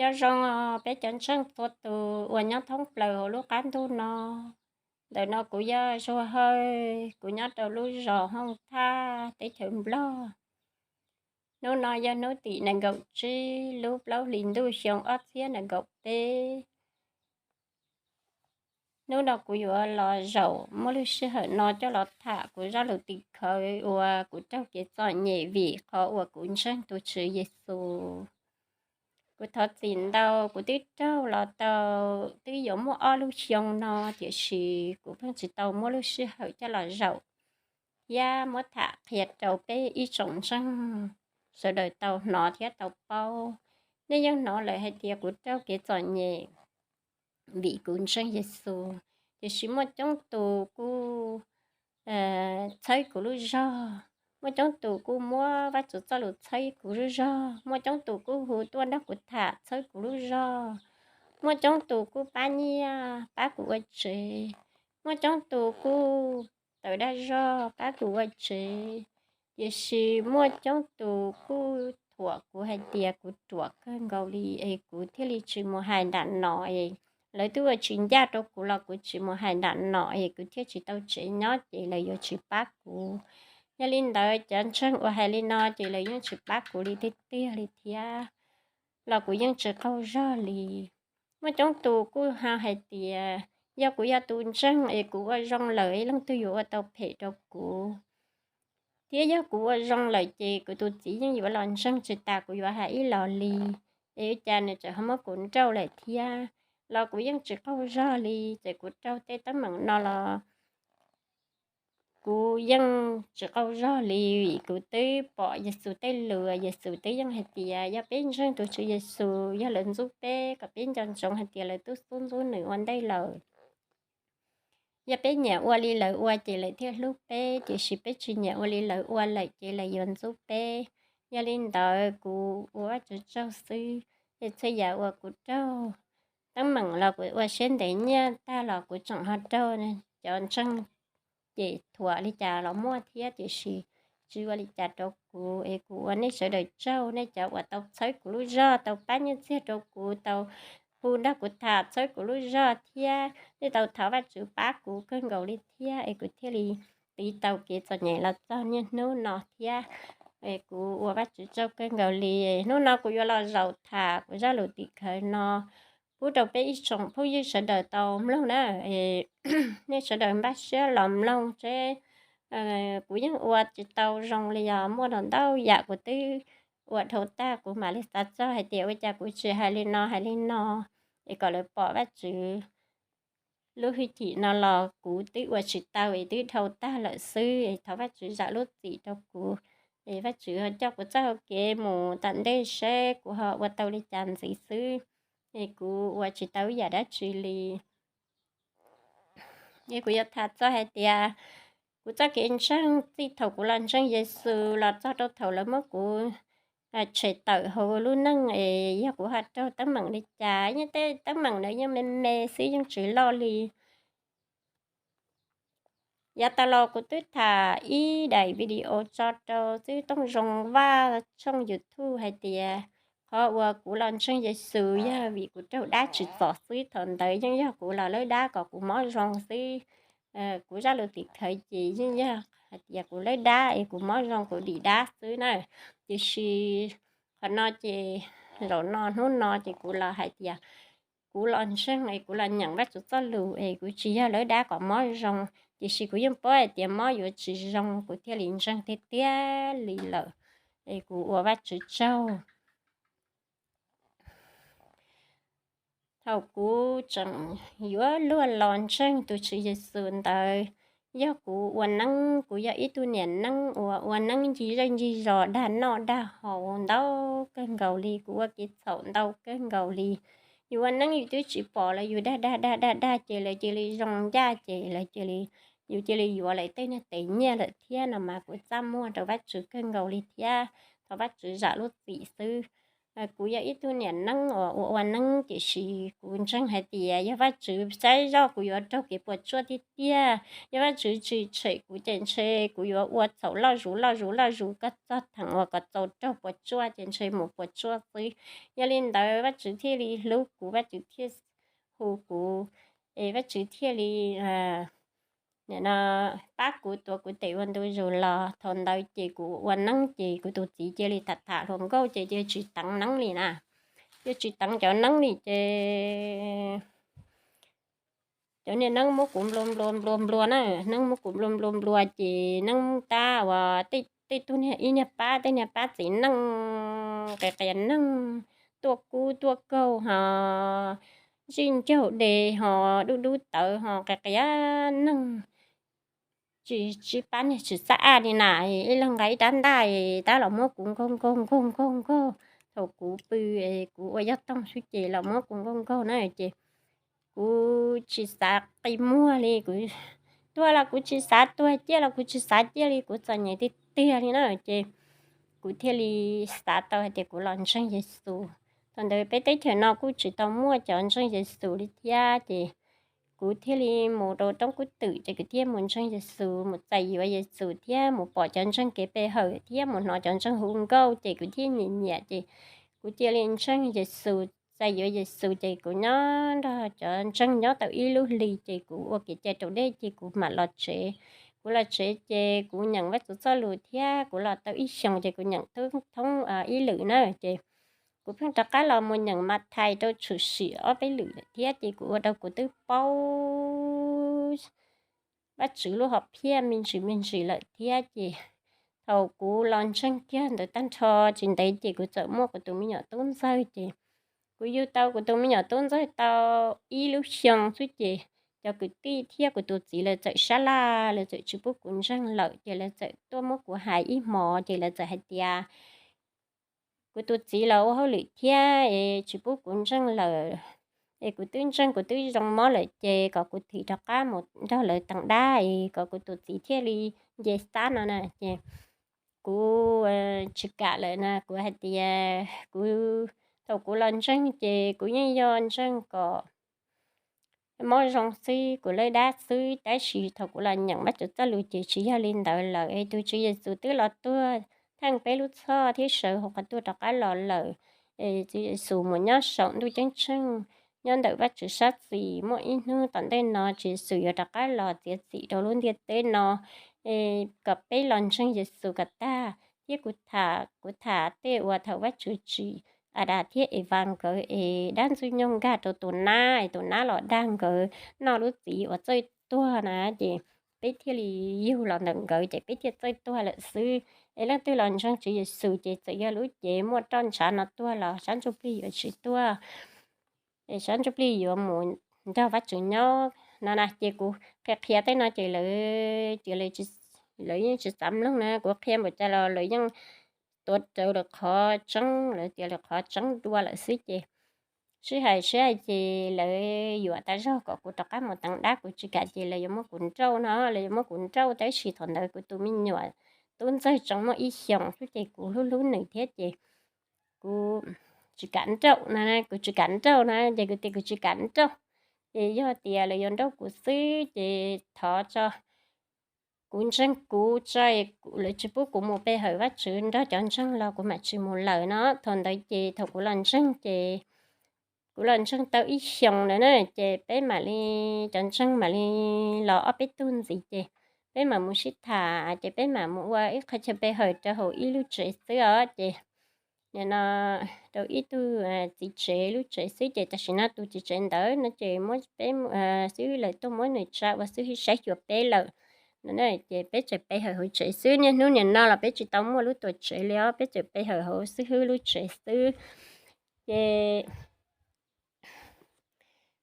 Nyob zoo peb cov ntseeg txhua tus uas nyob thoob plaws hauv lub qab ntuj no. Ntawm no kuv yog Zuag Hawj, kuv nyob rau lub zos Hooj Thaj, teb chaws Nplog. Hnub no yog hnub tim nees nkaum tsib lub plaub hlis ntuj xyoo ob txhiab nees nkaum peb. Hnub no kuv yuav los zaum muab lub sij hawm no coj los tham kuv zaj lus tim khawv uas kuv raug kev txom nyem vim qhov uas kuv ntseeg tus Tswv Yexus. Kuv thov txim ntau, kuv twb raug los tau twb yuav muaj ob lub xyoo no, tiam sis kuv pheej tsis tau muab lub sij hawm coj los zaum thiab muab tham qhia rau peb ib tsoom ntseeg sawv daws tau hnov thiab tau paub. Nej yeej hnov lawm hais tias kuv raug kev txom nyem vim kuv ntseeg Yexus, tiam sis muaj coob tus kuj txhawb kuv lub zog, muaj coob tus kuj muab Vajtswv txoj lus txhawb kuv lub zog, muaj coob tus kuj hu tuaj nrog kuv tham txhawb kuv lub zog, muaj coob tus kuj pab nyiaj pab kuv ua tsev, muaj coob tus kuj tawm dag zog pab kuv ua tsev, tiam sis muaj coob tus kuj thuam kuv hais tias kuv ruam kawg nkaus li es kuv thiaj li tsis mus hais nram no es lawv twb ua tsis ncaj rau kuv los kuv tsis mus hais nram no es kuv thiaj tsis tau tsev nyob ces lawv yuav tsis pab kuv. Yog li ntawd cov ntseeg uas hais li no ces lawv yeej tsis pab kuv li tiag tiag li thiab, los kuv yeej tsis qaug zog li. Muaj coob tus kuj ho hais tias yog kuv yog tus ntseeg es kuv ua zoo lawm leej twg yuav ua tau phem rau kuv, thiab yog kuv ua zoo lawm ces kuv tus txiv yeej yuav los ntseeg tsis tas kuv yuav hais ib los li, es ua cas nws tseem ho muab kuv nrauj lawm thiab, los kuv yeej tsis qaug zog li. Ces kuv raug tej teeb meem no los kuv yeej tsis qaug zog li vim kuv twb pom Yexus tej lus, Yexus twb yeej hais tias yog peb ntseeg tus Tswv Yexus yog lawv ntxub peb kom peb nco ntsoov hais tias lawv twb xub ntxub nws ua ntej lawm. Yog peb nyiam ua li lawv ua ces lawv thiaj hlub peb, tiam sis peb tsis nyiam ua li lawv ua lawm ces lawv yuav ntxub peb. Yog li ntawd kuv ua Vajtswv tsaug xwb, es txhua yam uas kuv raug teeb meem los kuv ua siab ntev nyiaj tag los kuv tseem ho raug cov ntseeg cem thuam li cas los muaj thiab, tiam sis tsis ua li cas rau kuv. Es kuv ua nej sawv daws tsaug, nej cov uas tau txhawb kuv lub zog, tau pab nyiaj txiag rau kuv, tau hu nrog kuv tham txhawb kuv lub zog thiab nej tau thov Vajtswv pab kuv kawg nkaus li thiab es kuv thiaj li tiv tau kev txom nyem los txog niaj hnub no thiab. Es kuv ua Vajtswv tsaug kawg nkaus li. Hnub no kuv yuav los zaum tham kuv zaj lus tim khawv no pub rau peb ib tsoom phooj ywg sawv daws tau mloog na. Nej sawv daws npaj siab los mloog seb kuv yeej ua tsis tau zoo li os, muaj ntau yam kuv twb ua dhau tag, kuv mam li xav txog hais tias ua cas kuv tsis hais li no hais li no, es kom lawv pom Vajtswv lub hwj chim no los kuv twb ua tsis tau es twb dhau tag lawm xwb. Thov Vajtswv zam lub txim rau kuv, es Vajtswv ho coj kuv txoj hau kev mus tom ntej seb kuv ho ua tau li cas ntxiv xwb, es kuv ua tsis tau ib yam dab tsi li. Es kuv yuav tham txog hais tias kuv txoj kev ntseeg txij thaum kuv los ntseeg Yexus los txog rau thaum lawv muab kuv tshem tawm hauv lub neej es yog kuv ho raug teeb meem li cas, yeej tej teeb meem ntawd yeej me me xwb yeej tsis loj li. Yav tas los kuv twb tham ib daim video tso rau xwb tooj zoo vaj tshooj YouTube hais tias qhov uas kuv los ntseeg Yexus yog vim kuv raug dab tsim txom xwb, thaum ntawd yeej yog kuv los lawb dab kom kuv mob zoo xwb. Kuv zaj lus tim khawv ces yeej yog hais tias kuv lawb dab es kuv mob zoo kuv dim dab xwb na. Tiam sis qhov no ces zaum no hnub no ces kuv los hais tias kuv los ntseeg es kuv los nyeem Vajtswv txoj lus es kuv tsis yog lawb dab kom mob zoo, tiam sis kuv yeej paub hais tias mob yuav tsis zoo kuv thiaj li ntseeg tiag tiag li lawm. Es kuv ua Vajtswv tsaug. Thaum kuv tseem yuav luag los ntseeg tus Tswv Yexus ntawd, yog kuv ua neeb, kuv yog ib tug niam neeb uas ua neeb ncig zej ncig zos dag noj dag haus ntau kawg nkaus li, kuv ua kev txhaum ntau kawg nkaus li. Yus ua neeb yus twb tsis pom los yus dag dag dag dag dag ces lawv cia li zoo ncaj ces lawv cia li, yus cia li yuav lawv tej niag tes nyiaj lawm thiab no mas kuv txaj muag rau Vajtswv kawg nkaus li thiab thov Vajtswv zam lub txim xwb. Kuv yog ib tug niam neeb uas ua ua neeb, tiam sis kuv ntseeg hais tias yog Vajtswv saib zoj kuv yuav raug kev puas tsuaj tiag tiag. Yog Vajtswv tsis tshem kuv ces ntshe kuv yuav ua txhaum loj zus loj zus loj zus kom txog theem uas kom txaus raug puas tsuaj ces ntshe mus puas tsuaj xwb. Yog li ntawd Vajtswv thiaj li hlub kuv, Vajtswv thiaj hu kuv, es Vajtswv thiaj li nim no pab kuv tuav kuv tes ua ntu zus los. Thaum ntawd ces kuv ua neeb ces kuv tus txiv cia li tham tham hluas nkauj ces cia li tsis teev neeb li na. Cia li tsis teev cov neeb li ces cov niag neeb muab kuv nplua nplua nplua nplua na, neeb muab kuv nplua nplua nplua ces neeb tab uas tej tug niag ib niag pab tej niag pab txiv neej qias qias neej, tuaj kub tuaj kaug ho zij ncaug de ho dub dub tawv ho qias qias neej, tsis pab niag tsis xab aj li na. Ib leeg nqa ib rab ntaj tab los muab kuv nkaug nkaug nkaug nkaug nkaug. Thaum kuv pw kuv ua yog toog xwb ces los muab kuv nkaug nkaug na ces kuv tsis xav qi muag li, kuv tuag los kuv tsis xav tuag, ciaj los kuv tsis xav ciaj li, kuv txom nyem tiag tiag li na ces kuv thiaj li xav tau hais tias kuv los ntseeg Yexus. Thaum ntawd peb teb chaws no kuj tsis tau muaj cov ntseeg Yexus li thiab ces kuv thiaj li mus rau Toob Kub Twm ces kuv thiaj mus ntseeg Yexus, mus txais yuav Yexus thiab mus pom cov ntseeg kev pe hawm thiab mus hnov cov ntseeg hu nkauj ces kuv thiaj nyiam nyiam ces kuv cia li ntseeg Yexus, txais yuav Yexus ces kuv nyob nrog cov ntseeg nyob tau ib lub hlis ces kuv ua kev cai raus dej ces kuv mam los tsev. Kuv los tsev ces kuv nyeem Vajtswv txoj lus thiab kuv los tau ib xyoos ces kuv nyeem thoob ib lwm na ces kuv pheej rov qab los mus nyeem Mathais rau tshwm sim ob peb lwm lawm thiab ces kuv ua rau kuv twb paub Vajtswv lub hom phiaj me ntsis me ntsis lawm thiab ces thaum kuv los ntseeg kiag ntawd tag nrho tsis ntev ces kuv txawm muaj kuv tus me nyuam tub ntxawg ces kuv yug tau kuv tus me nyuam tub ntxawg tau ib lub xyoo xwb ces cov kwv tij thiab kuv tus txiv lawv txawm sab laj, lawv txawm tsis pub kuv ntseeg lawm ces lawv txawm tuaj muab kuv hais ib hmos ces lawv txawm hais tias kuv tus txiv los ua hauj lwm thiab es tsis pub kuv ntseeg lawm, es kuv twb ntseeg kuv twb zoo mob lawm ces kom kuv thim rov qab mus nrog lawv teev dab es kom kuv tus txiv thiaj li nce xab no na ces kuv tsis kam lawm na, kuv hais tias kuv, thaum kuv los ntseeg ces kuv yeej yog ntseeg kom mob zoo xwb, kuv lawb dab xwb, tab sis thaum kuv los nyeem Vajtswv txoj lus ces tsis yog li ntawd lawm es tus Tswv Yexus twb los tuag theej peb lub txhoj thiab sawv hauv qhov tuag rov qab los lawm. Es Tswv Yexus mus nyob saum ntuj ceeb tsheej nyob ntawm Vajtswv sab xis, muaj ib hnub tom ntej no Tswv Yexus yuav rov qab los txiav txim rau lub ntiaj teb no. Es kom peb los ntseeg Yexus kom tag thiab kuv tham, kuv tham tej uas thaum Vajtswv tsim Adas thiab Evas nkawd es dab ntxwg nyoog nkag rau tus nab es tus nab los dag nkawd noj lub txiv uas txawj tuag na ces peb thiaj li yug los ntawm nkawd ces peb thiaj txawj tuag lawm xwb. Es leej twg los ntseeg Tswv Yexus ces txawm yog lub cev muaj roj ntshav no tuag los sab ntsuj plig yuav tsis tuag, es sab ntsuj plig yuav mus nrog Vajtswv nyob no na. Ces kuv qhia qhia tej no ces lawv tias lawv yeej tsis xav mloog na, kuv qhia npaum cas los lawv yeej tuav rawv lawv qhov tseeb, lawv tias lawv qhov tseeb dua lawm xwb ces sib hais sib hais ces lawv yuam tas zog kom kuv rov qab mus teev dab, kuv tsis kam ces lawv yuav muab kuv nrauj no, lawv yuav muab kuv nrauj tab sis thaum ntawd kuv tus me nyuam tub ntxawg tseem muaj ib xyoos xwb ces kuv hlub hlub nws thiab ces kuv tsis kam nrauj no, kuv tsis kam nrauj no ces kuv tias kuv tsis kam nrauj. Ces yog tias lawv yuav nrauj kuv xwb ces thov tso, kuv ntseeg kuv tso, lawv tsis pub kuv mus pe hawm Vajtswv nrog cov ntseeg los kuv mam tsis mus lawm no. Thaum ntawd ces thaum kuv los ntseeg ces kuv los ntseeg tau ib xyoos lawm na ces peb mam li, cov ntseeg mam li los ob peb tug ntxiv ces peb mam mus sib tham ces peb mam mus ua ib qho chaw pe hawm rau hauv ib lub tsev xwb os ces nim no rau ib tug txiv tsev lub tsev xwb ces tam sim no tus txiv tsev ntawd no ces muab peb xwb, lawv tuaj muab nws tsa ua xib hwb saib xyuas peb lawm no ces peb tseem pe hawm hauv tsev xwb. Niaj hnub nim no los peb tsis tau muaj lub tuam tsev li os, peb tseem pe hawm hauv xib hwb lub tsev xwb. Ces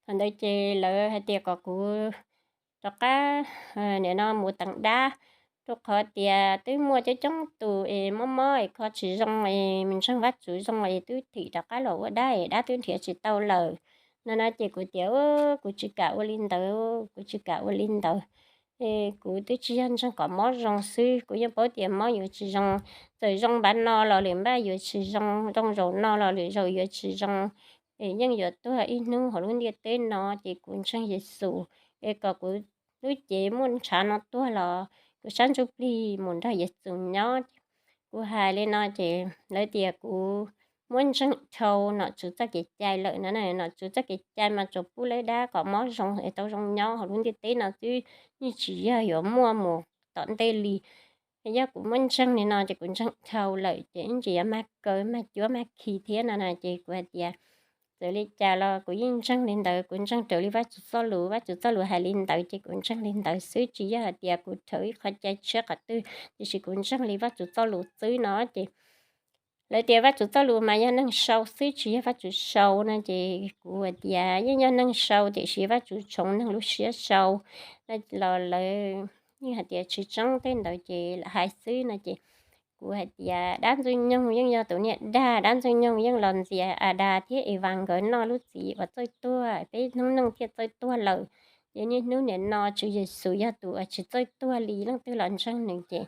thaum ntawd ces lawv hais tias kom kuv rov qab nim no mus teev dab, rau qhov tias twb muaj coob coob tus es mob mob es kho tsis zoo es mus ntseeg Vajtswv zoo es twb thim rov qab los ua dab es dab twb nrhiav tsis tau lawm no na. Ces kuv tias kuv tsis kam ua li ntawd, kuv tsis kam ua li ntawd. Kuv twb tsis yog ntseeg kom mob zoo xwb, kuv yeej paub tias mob yuav tsis zoo, txawm zoo npav no los lwm npaj yuav tsis zoo, zoo zaum no los lwm zaum yuav tsis zoo, yeej yuav tuag ib hnub hauv lub ntiaj teb no. Ces kuv ntseeg Yexus, es kom kuv lub cev muaj ntshav no tuag los kuv sab ntsuj plig mus nrog Yexus nyob. Kuv hais li no ces lawv tias kuv muab ntseeg dhau nom tswv txoj kev cai lawm no. Nom tswv txoj kev cai mas tsuas pub lawv dab kom mob zoo es tau zoo nyob hauv lub ntiaj teb no xwb, yeej tsis yog yuav muaj mus tom ntej li. Yog kuv muab ntseeg li no ces kuv ntseeg dhau lawm ces ib ntsis yuav mag kaw mag cuab mag khi thiab no na. Ces kuv hais tias txawm li cas los kuv yeej ntseeg li ntawd, kuv ntseeg raws li Vajtswv txoj lus, Vajtswv txoj lus hais li ntawd ces kuv ntseeg li ntawd xwb, tsis yog hais tias kuv rhaub ib qho cai tshiab qhov twg, tiam sis kuv ntseeg li Vajtswv txoj lus xwb no. Ces lawv tias Vajtswv txoj lus mas yog neeg sau xwb tsis yog Vajtswv sau no. Ces kuv hais tias yeej yog neeg sau tiam sis Vajtswv tshoov neeg lub siab sau los lawv yeej hais tias tsis tseeb tej ntawd ces lam hais xwb no. Ces kuv hais tias dab Ntxwg Nyoog yeej yog tus niag dag, dab Ntxwg Nyoog yeej los ntxias Adas thiab Evas nkawd noj lub txiv uas txawj tuag, peb hnub neej thiaj txawj tuag lawm. Ces niaj hnub nim no Tswv Yexus yog tus uas tsis txawj tuag li, leej twg los ntseeg nws ces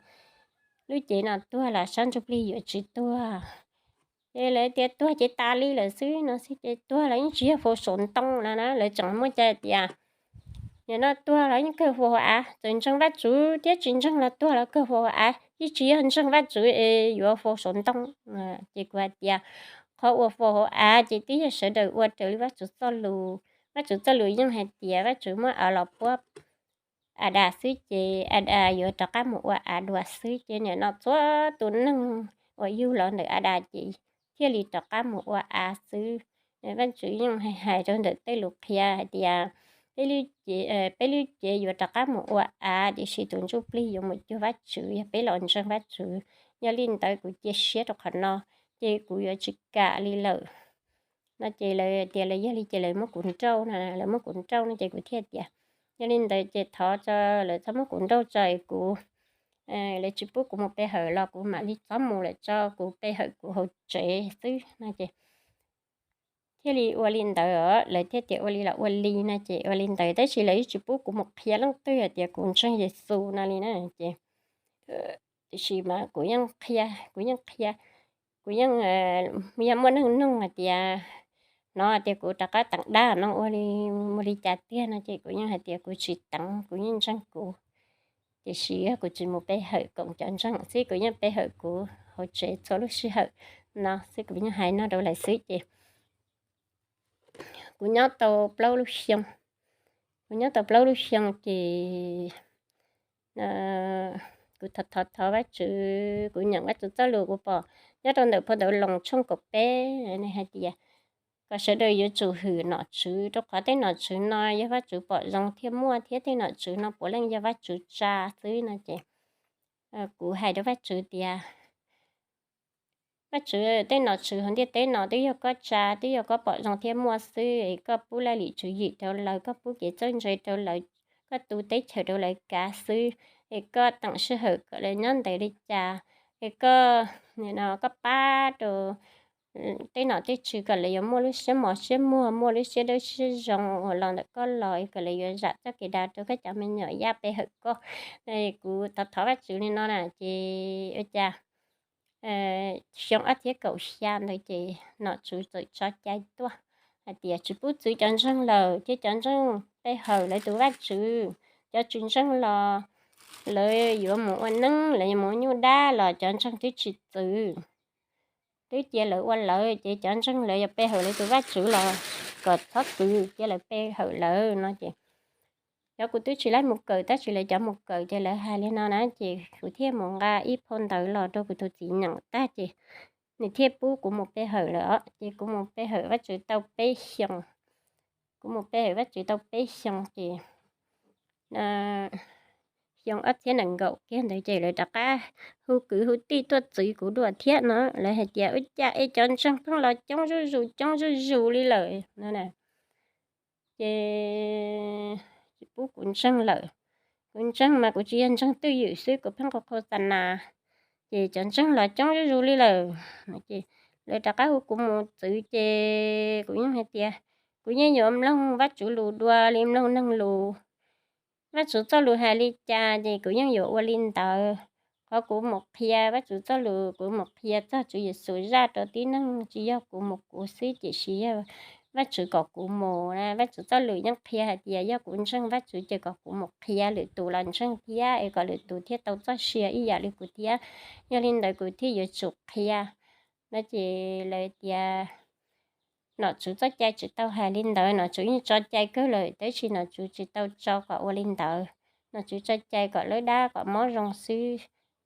lub cev no tuag los sab ntsuj plig yuav tsis tuag. Ces lawv tias tuag ces tas li lawm xwb no xwb, ces tuag los yeej tsis yog faus saum ntoo no na, lawv tseem muaj cai tias nim no tuag los yeej kawg faus hauv av, txawm ntseeg Vajtswv thiab tsis ntseeg los tuag los kawg faus hauv av, yeej tsis yog ntseeg Vajtswv es yuav faus saum ntoo. Ces kuv hais tias qhov uas faus hauv av ces twb yog sawv daws ua raws li Vajtswv txoj lus. Vajtswv txoj lus yeej hais tias Vajtswv muab av los puab Adas xwb ces Adas yuav rov qab mus ua av dua xwb, ces nim no txhua tus neeg uas yug los ntawm Adas ces thiaj li rov qab mus ua av xwb. Vajtswv yeej hais rau ntawm tej lus qhia hais tias peb lub cev yuav rov qab mus ua av, tiam sis tus ntsuj plig yuav mus cuag Vajtswv yog peb los ntseeg Vajtswv. Yog li ntawd kuv cia siab rau qhov no, ces kuv yuav tsis kam li lawm no. Ces lawv tias lawv yog li ces lawv muab kuv nrauj no, lawv muab kuv nrauj no ces kuv thiaj tias yog li ntawd ces thov tso lawv txhob muab kuv nrauj tso es kuv, lawv tsis pub kuv mus pe hawm los kuv mam li txhob mus lawm tso, kuv pe hawm kuv hauv tsev xwb no. Ces thiaj li ua li ntawd os, lawv thiaj tias ua li los ua li no ces ua li ntawd, tab sis lawv yeej tsis pub kuv mus qhia leej twg hais tias kuv ntseeg Yexus no li na. Ces tiam sis mas kuv yeej qhia, kuv yeej qhia, kuv yeej, yog muaj neeg nug hais tias, hnov tias kuv rov qab teev dab no ua li, ua li cas tiag no ces kuv yeej hais tias kuv tsis teev, kuv yeej ntseeg kuv. Tiam sis yog kuv tsis mus pe hawm koom cov ntseeg xwb, kuv yeej pe hawm kuv hauv tsev txhua lub sij hawm no xwb, kuv yeej hais no rau lawv xwb ces kuv nyob tau plaub lub xyoo. Kuv nyob tau plaub lub xyoo ces kuv thov thov thov Vajtswv, kuv nyeem Vajtswv txoj lus kuv pom nyob rau ntawm phau ntawv Loos tshooj kaum peb, nws hais tias kom sawv daws yuav tsum hwm nom tswv, rau qhov tej nom tswv no yog Vajtswv pom zoo thiaj muaj, thiab tej nom tswv no puav leej yog Vajtswv tsa xwb no ces kuv hais rau Vajtswv tias Vajtswv, tej nom tswv hauv ntiaj teb no twb yog koj tsa, twb yog koj pom zoo thiaj muaj xwb es koj pub laj lim tswv yim rau lawv, koj pub kev txawj ntse rau lawv, koj tu teb chaws rau lawv kav xwb, es koj teem sij hawm kom lawv nyob ntev li cas, es koj, koj pab rau tej nom tej tswv kom lawv yuav muaj lub siab mos siab muag, muaj lub siab dawb siab zoo uas los ntawm koj los, kom lawv yuav zam txoj kev dav rau koj cov me nyuam yaj pe hawm koj. Kuv thov thov Vajtswv li no na ces ua cas xyoo ob txhiab kaum xya ntawd ces nom tswv txawm tso cai tuaj hais tias tsis pub txwv cov ntseeg lawm, cia cov ntseeg pe hawm lawv tus Vajtswv. Cov tsis ntseeg los lawv yuav mus ua neeb, lawv yuav mus ua nyuj dab los cov ntseeg twb tsis txwv, twb cia lawv ua lawv, ces cov ntseeg lawv yuav pe hawm lawv tus Vajtswv los kom txhob txwv, cia lawv pe hawm lawv no ces cov kuv twb tsis laib mus kawm tab sis lawv cov mus kawm ces lawv hais li no na ces kuv thiaj mus nqa ib phau ntawv los rau kuv tus txiv nyeem tag ces nws thiaj pub kuv mus pe hawm lawm os. Ces kuv mus pe hawm Vajtswv tau peb xyoos, kuv mus pe hawm Vajtswv tau peb xyoos ces xyoo ob txhiab nees nkaum kiag ntawd ces lawv rov qab hu kwv hu tij tuaj txwv kuv dua thiab no. Lawv hais tias ua cas es cov ntseeg pheej los coob zuj zus coob zuj zus li lawm no. Ces tsis pub kuv ntseeg lawm. Kuv ntseeg mas kuv tsis yog ntseeg twj ywm xwb, kuv pheej qhau qhau xa nas, ces cov ntseeg los coob zuj zus li lawm. Ces lawv rov qab hu kuv mus txwv ces kuv yeej hais tias kuv yeej yuav mloog Vajtswv lus dua li mloog neeg lus. Vajtswv txoj lus hais li cas ces kuv yeej yuav ua li ntawd. Qhov kuv mus qhia Vajtswv txoj lus, kuv mus qhia txog Tswv Yexus zaj rau tib neeg tsis yog kuv mus kuv xwb, tiam sis yog Vajtswv kom kuv mus na. Vajtswv txoj lus yeej qhia hais tias yog kuv ntseeg Vajtswv ces kom kuv mus qhia lwm tus los ntseeg thiab es kom lwm tus thiaj tau txoj sia ib yam li kuv thiab. Yog li ntawd kuv thiaj yuav tsum qhia no ces lawv tias nom tswv txoj cai tsis tau hais li ntawd, nom tswv yeej tso cai kawg lawm, tab sis nom tswv tsis tau tso kom ua li ntawd. Nom tswv tso cai kom lawv dab kom mob zoo xwb,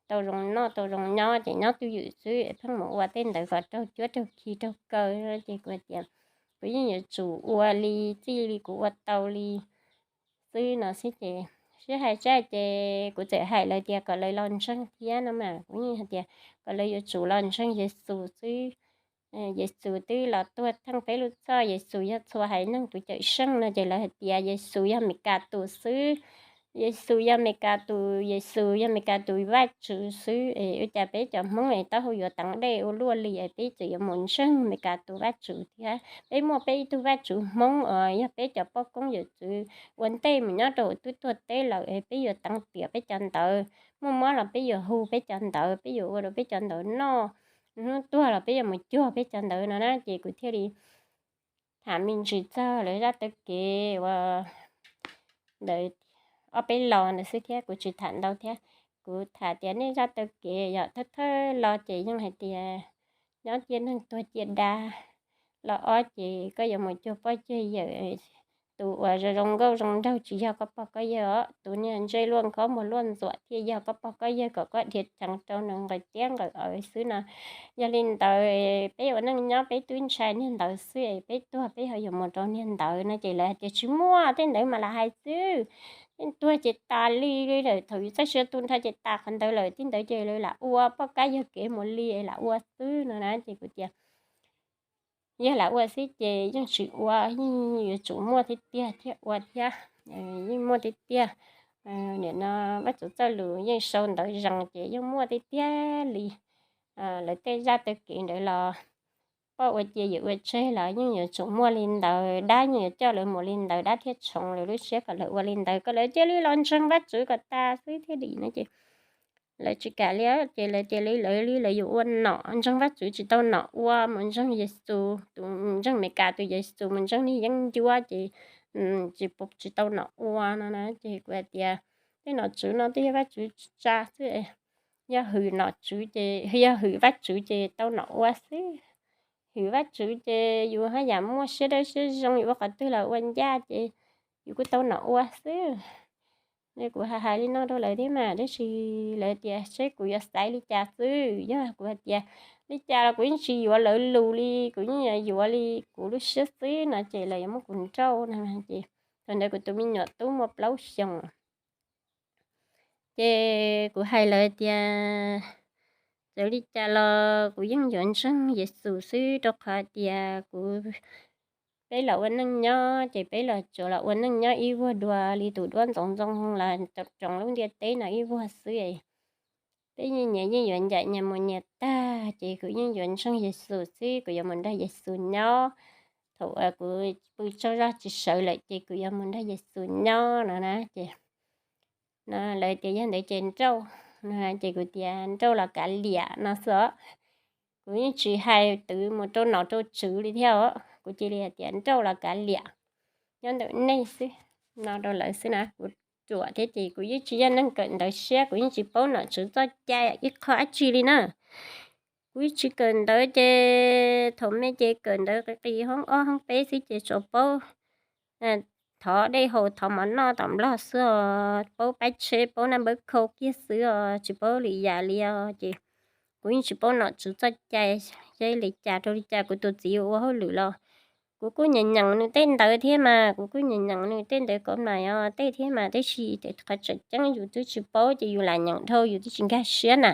tau zoo noj tau zoo nyob ces nyob twj ywm xwb, pheej mus ua tej ntawd kom raug cuab raug khi raug kaw. Ces kuv tias kuv yeej yuav tsum ua li txij li kuv ua tau li xwb no xwb ces sib hais tsaj ces kuv txawm hais lawv tias kom lawv los ntseeg thiab no mas kuv yeej hais tias kom lawv yuav tsum los ntseeg Yexus xwb. Yexus twb los tuag theej peb lub txhoj, Yexus yog txhua haiv neeg tus cawm seej no ces lawv hais tias Yexus yog Meskas tus xwb. Yexus yog Meskas tus, Yexus yog Meskas tus Vajtswv xwb es ua cas peb cov Hmoob es taub hau yuav teev dej ua luaj li es peb txawm yuav mus ntseeg Meskas tus Vajtswv thiab? Peb muaj peb ib tug Vajtswv Hmoob uas yog peb cov poj koob yawm txwv ua ntej mus nyob rau hauv twb tuag teb lawm es peb yuav teev tiam peb cov ntawd, muaj mob los peb yuav hu peb cov ntawd, peb yuav ua rau peb cov ntawd noj, hnub tuag los peb yuav mus cuag peb cov ntawd no na. Ces kuv thiaj li tham me ntsis txog lawv zaj taw kev uas ntawd ob peb los ntawd xwb thiab kuv tsis tham ntau thiab. Kuv tham tias nej zaj taw kev yog thawj thawj los ces yeej hais tias nyob cia neeg tuag cia dab, los ob ces koj yuav mus cuag poj cuag yawm, tus uas zoo zoo nkauj zoo nraug tsis yog koj pog koj yawg os, tus niag ntsej luaj nkhob muag luaj ntxuam thiaj yog koj pog koj yawg kom koj dhia cheev rau nws nqaws tiab nqaws awv xwb no. Yog li ntawd peb ua neej nyob peb twb ntshai niag ntawd xwb es peb tuag peb ho yuav mus rau niag ntawd no ces lawv hais tias tsis muaj, tej ntawd mas lam hais xwb. Tej tuag ces tas li lawm, thaum yus txoj sia tu nrho ces tas qhov ntawd lawm, tej ntawd ces lawv lam ua poj kab yawg kev mus li es lam ua xwb no na. Ces kuv tias yog lam ua xwb ces yeej tsis ua, yeej yuav tsum muaj tiag tiag thiaj ua thiab. Yeej muaj tiag tiag. Nim no Vajtswv txoj lus yeej sau ntawv zees ces yeej muaj tiag tiag li. Lawv tej zaj taw kev ntawd los poj ua cia yawm ua tseg los yeej yuav tsum muaj li ntawd, dab yeej yuav coj lawv mus li ntawd, dab thiaj tshoov lawv lub siab kom lawv ua li ntawd, kom lawv cia li los ntseeg Vajtswv kom tas xwb thiaj dim no ces lawv tsis kam li. Ces lawv tias li lawv li lawv yuav ua nom, ntseeg Vajtswv tsis tau nom ua, mus ntseeg Yexus, tus ntseeg Meskas tus Yexus, mus ntseeg niag yeeb ncuab ces tsis tau nom ua no na. Ces kuv hais tias tej nom tswv no twb yog Vajtswv tsa xwb, yog hwm nom tswv ces, yog hwm Vajtswv ces tau nom ua xwb. Hwm Vajtswv ces yus haj yam muaj siab dawb siab zoo, yus ua qhov twg los ua ncaj ces yus kuj tau nom ua xwb. Kuv hais hais li no rau lawv thiab mas, tab sis lawv tias seb kuv yuav xaiv li cas xwb. Yog kuv hais tias li cas los kuv yeej tsis yuav lawv lus li, kuv yeej yuav yuav li kuv lub siab xwb no ces lawv yuav muab kuv nrauj no. Ces thaum ntawd kuv tus me nyuam tub muaj plaub xyoos. Ces kuv hais lawv tias txawm li cas los kuv yeej yuav ntseeg Yexus xwb, rau qhov tias kuv, peb los ua neej nyob ces peb los tsuas los ua neej nyob ib vuag dua li tus duab ntxoov ntxoo los tsoom lub ntiaj teb no ib vuag xwb. Peb yeej nyias yeej yuav ncaim nyias mus nyias tag, ces kuv yeej yuav ntseeg Yexus xwb, kuv yuav mus nrog Yexus nyob. Thaum uas kuv pw tsaug zog tsis sawv lawm ces kuv yuav mus nrog Yexus nyob no na. Ces lawv tias yog ntawd ces nrauj, ces kuv tias nrauj los kav liam no xwb os. Kuv yeej tsis hais twv mus rau nom rau tswv li thiab os, kuv cia li hais tias nrauj los kav liam, nyob ntawm nej xwb no rau lawv xwb na. Kuv ruam thiab ces kuv yeej tsis yog neeg kawm ntawv siab, kuv yeej tsis paub nom tswv txoj cai ib qho dab tsi li na. Kuv yeej tsis kawm ntawv ces thaum me ces kawm ntawv qis qis hoob ob hoob peb xwb ces tsuas paub thov dej haus thov mov noj tom nplog xwb os, paub paib tsheb paub naj npawb khau kiag xwb os, tsis paub li yam li os. Ces kuv yeej tsis paub nom tswv txoj cai, yog li cas rau li cas kuv tus txiv yuav ua hauj lwm los kuv kuj nyeem nyeem nws tej ntawv thiab mas, kuv kuj nyeem nyeem nws tej ntawv kauv mais os tej thiab mas, tab sis qhov tseem ceeb yus twb tsis paub ces yus lam nyeem dhau yus twb tsis nkag siab na.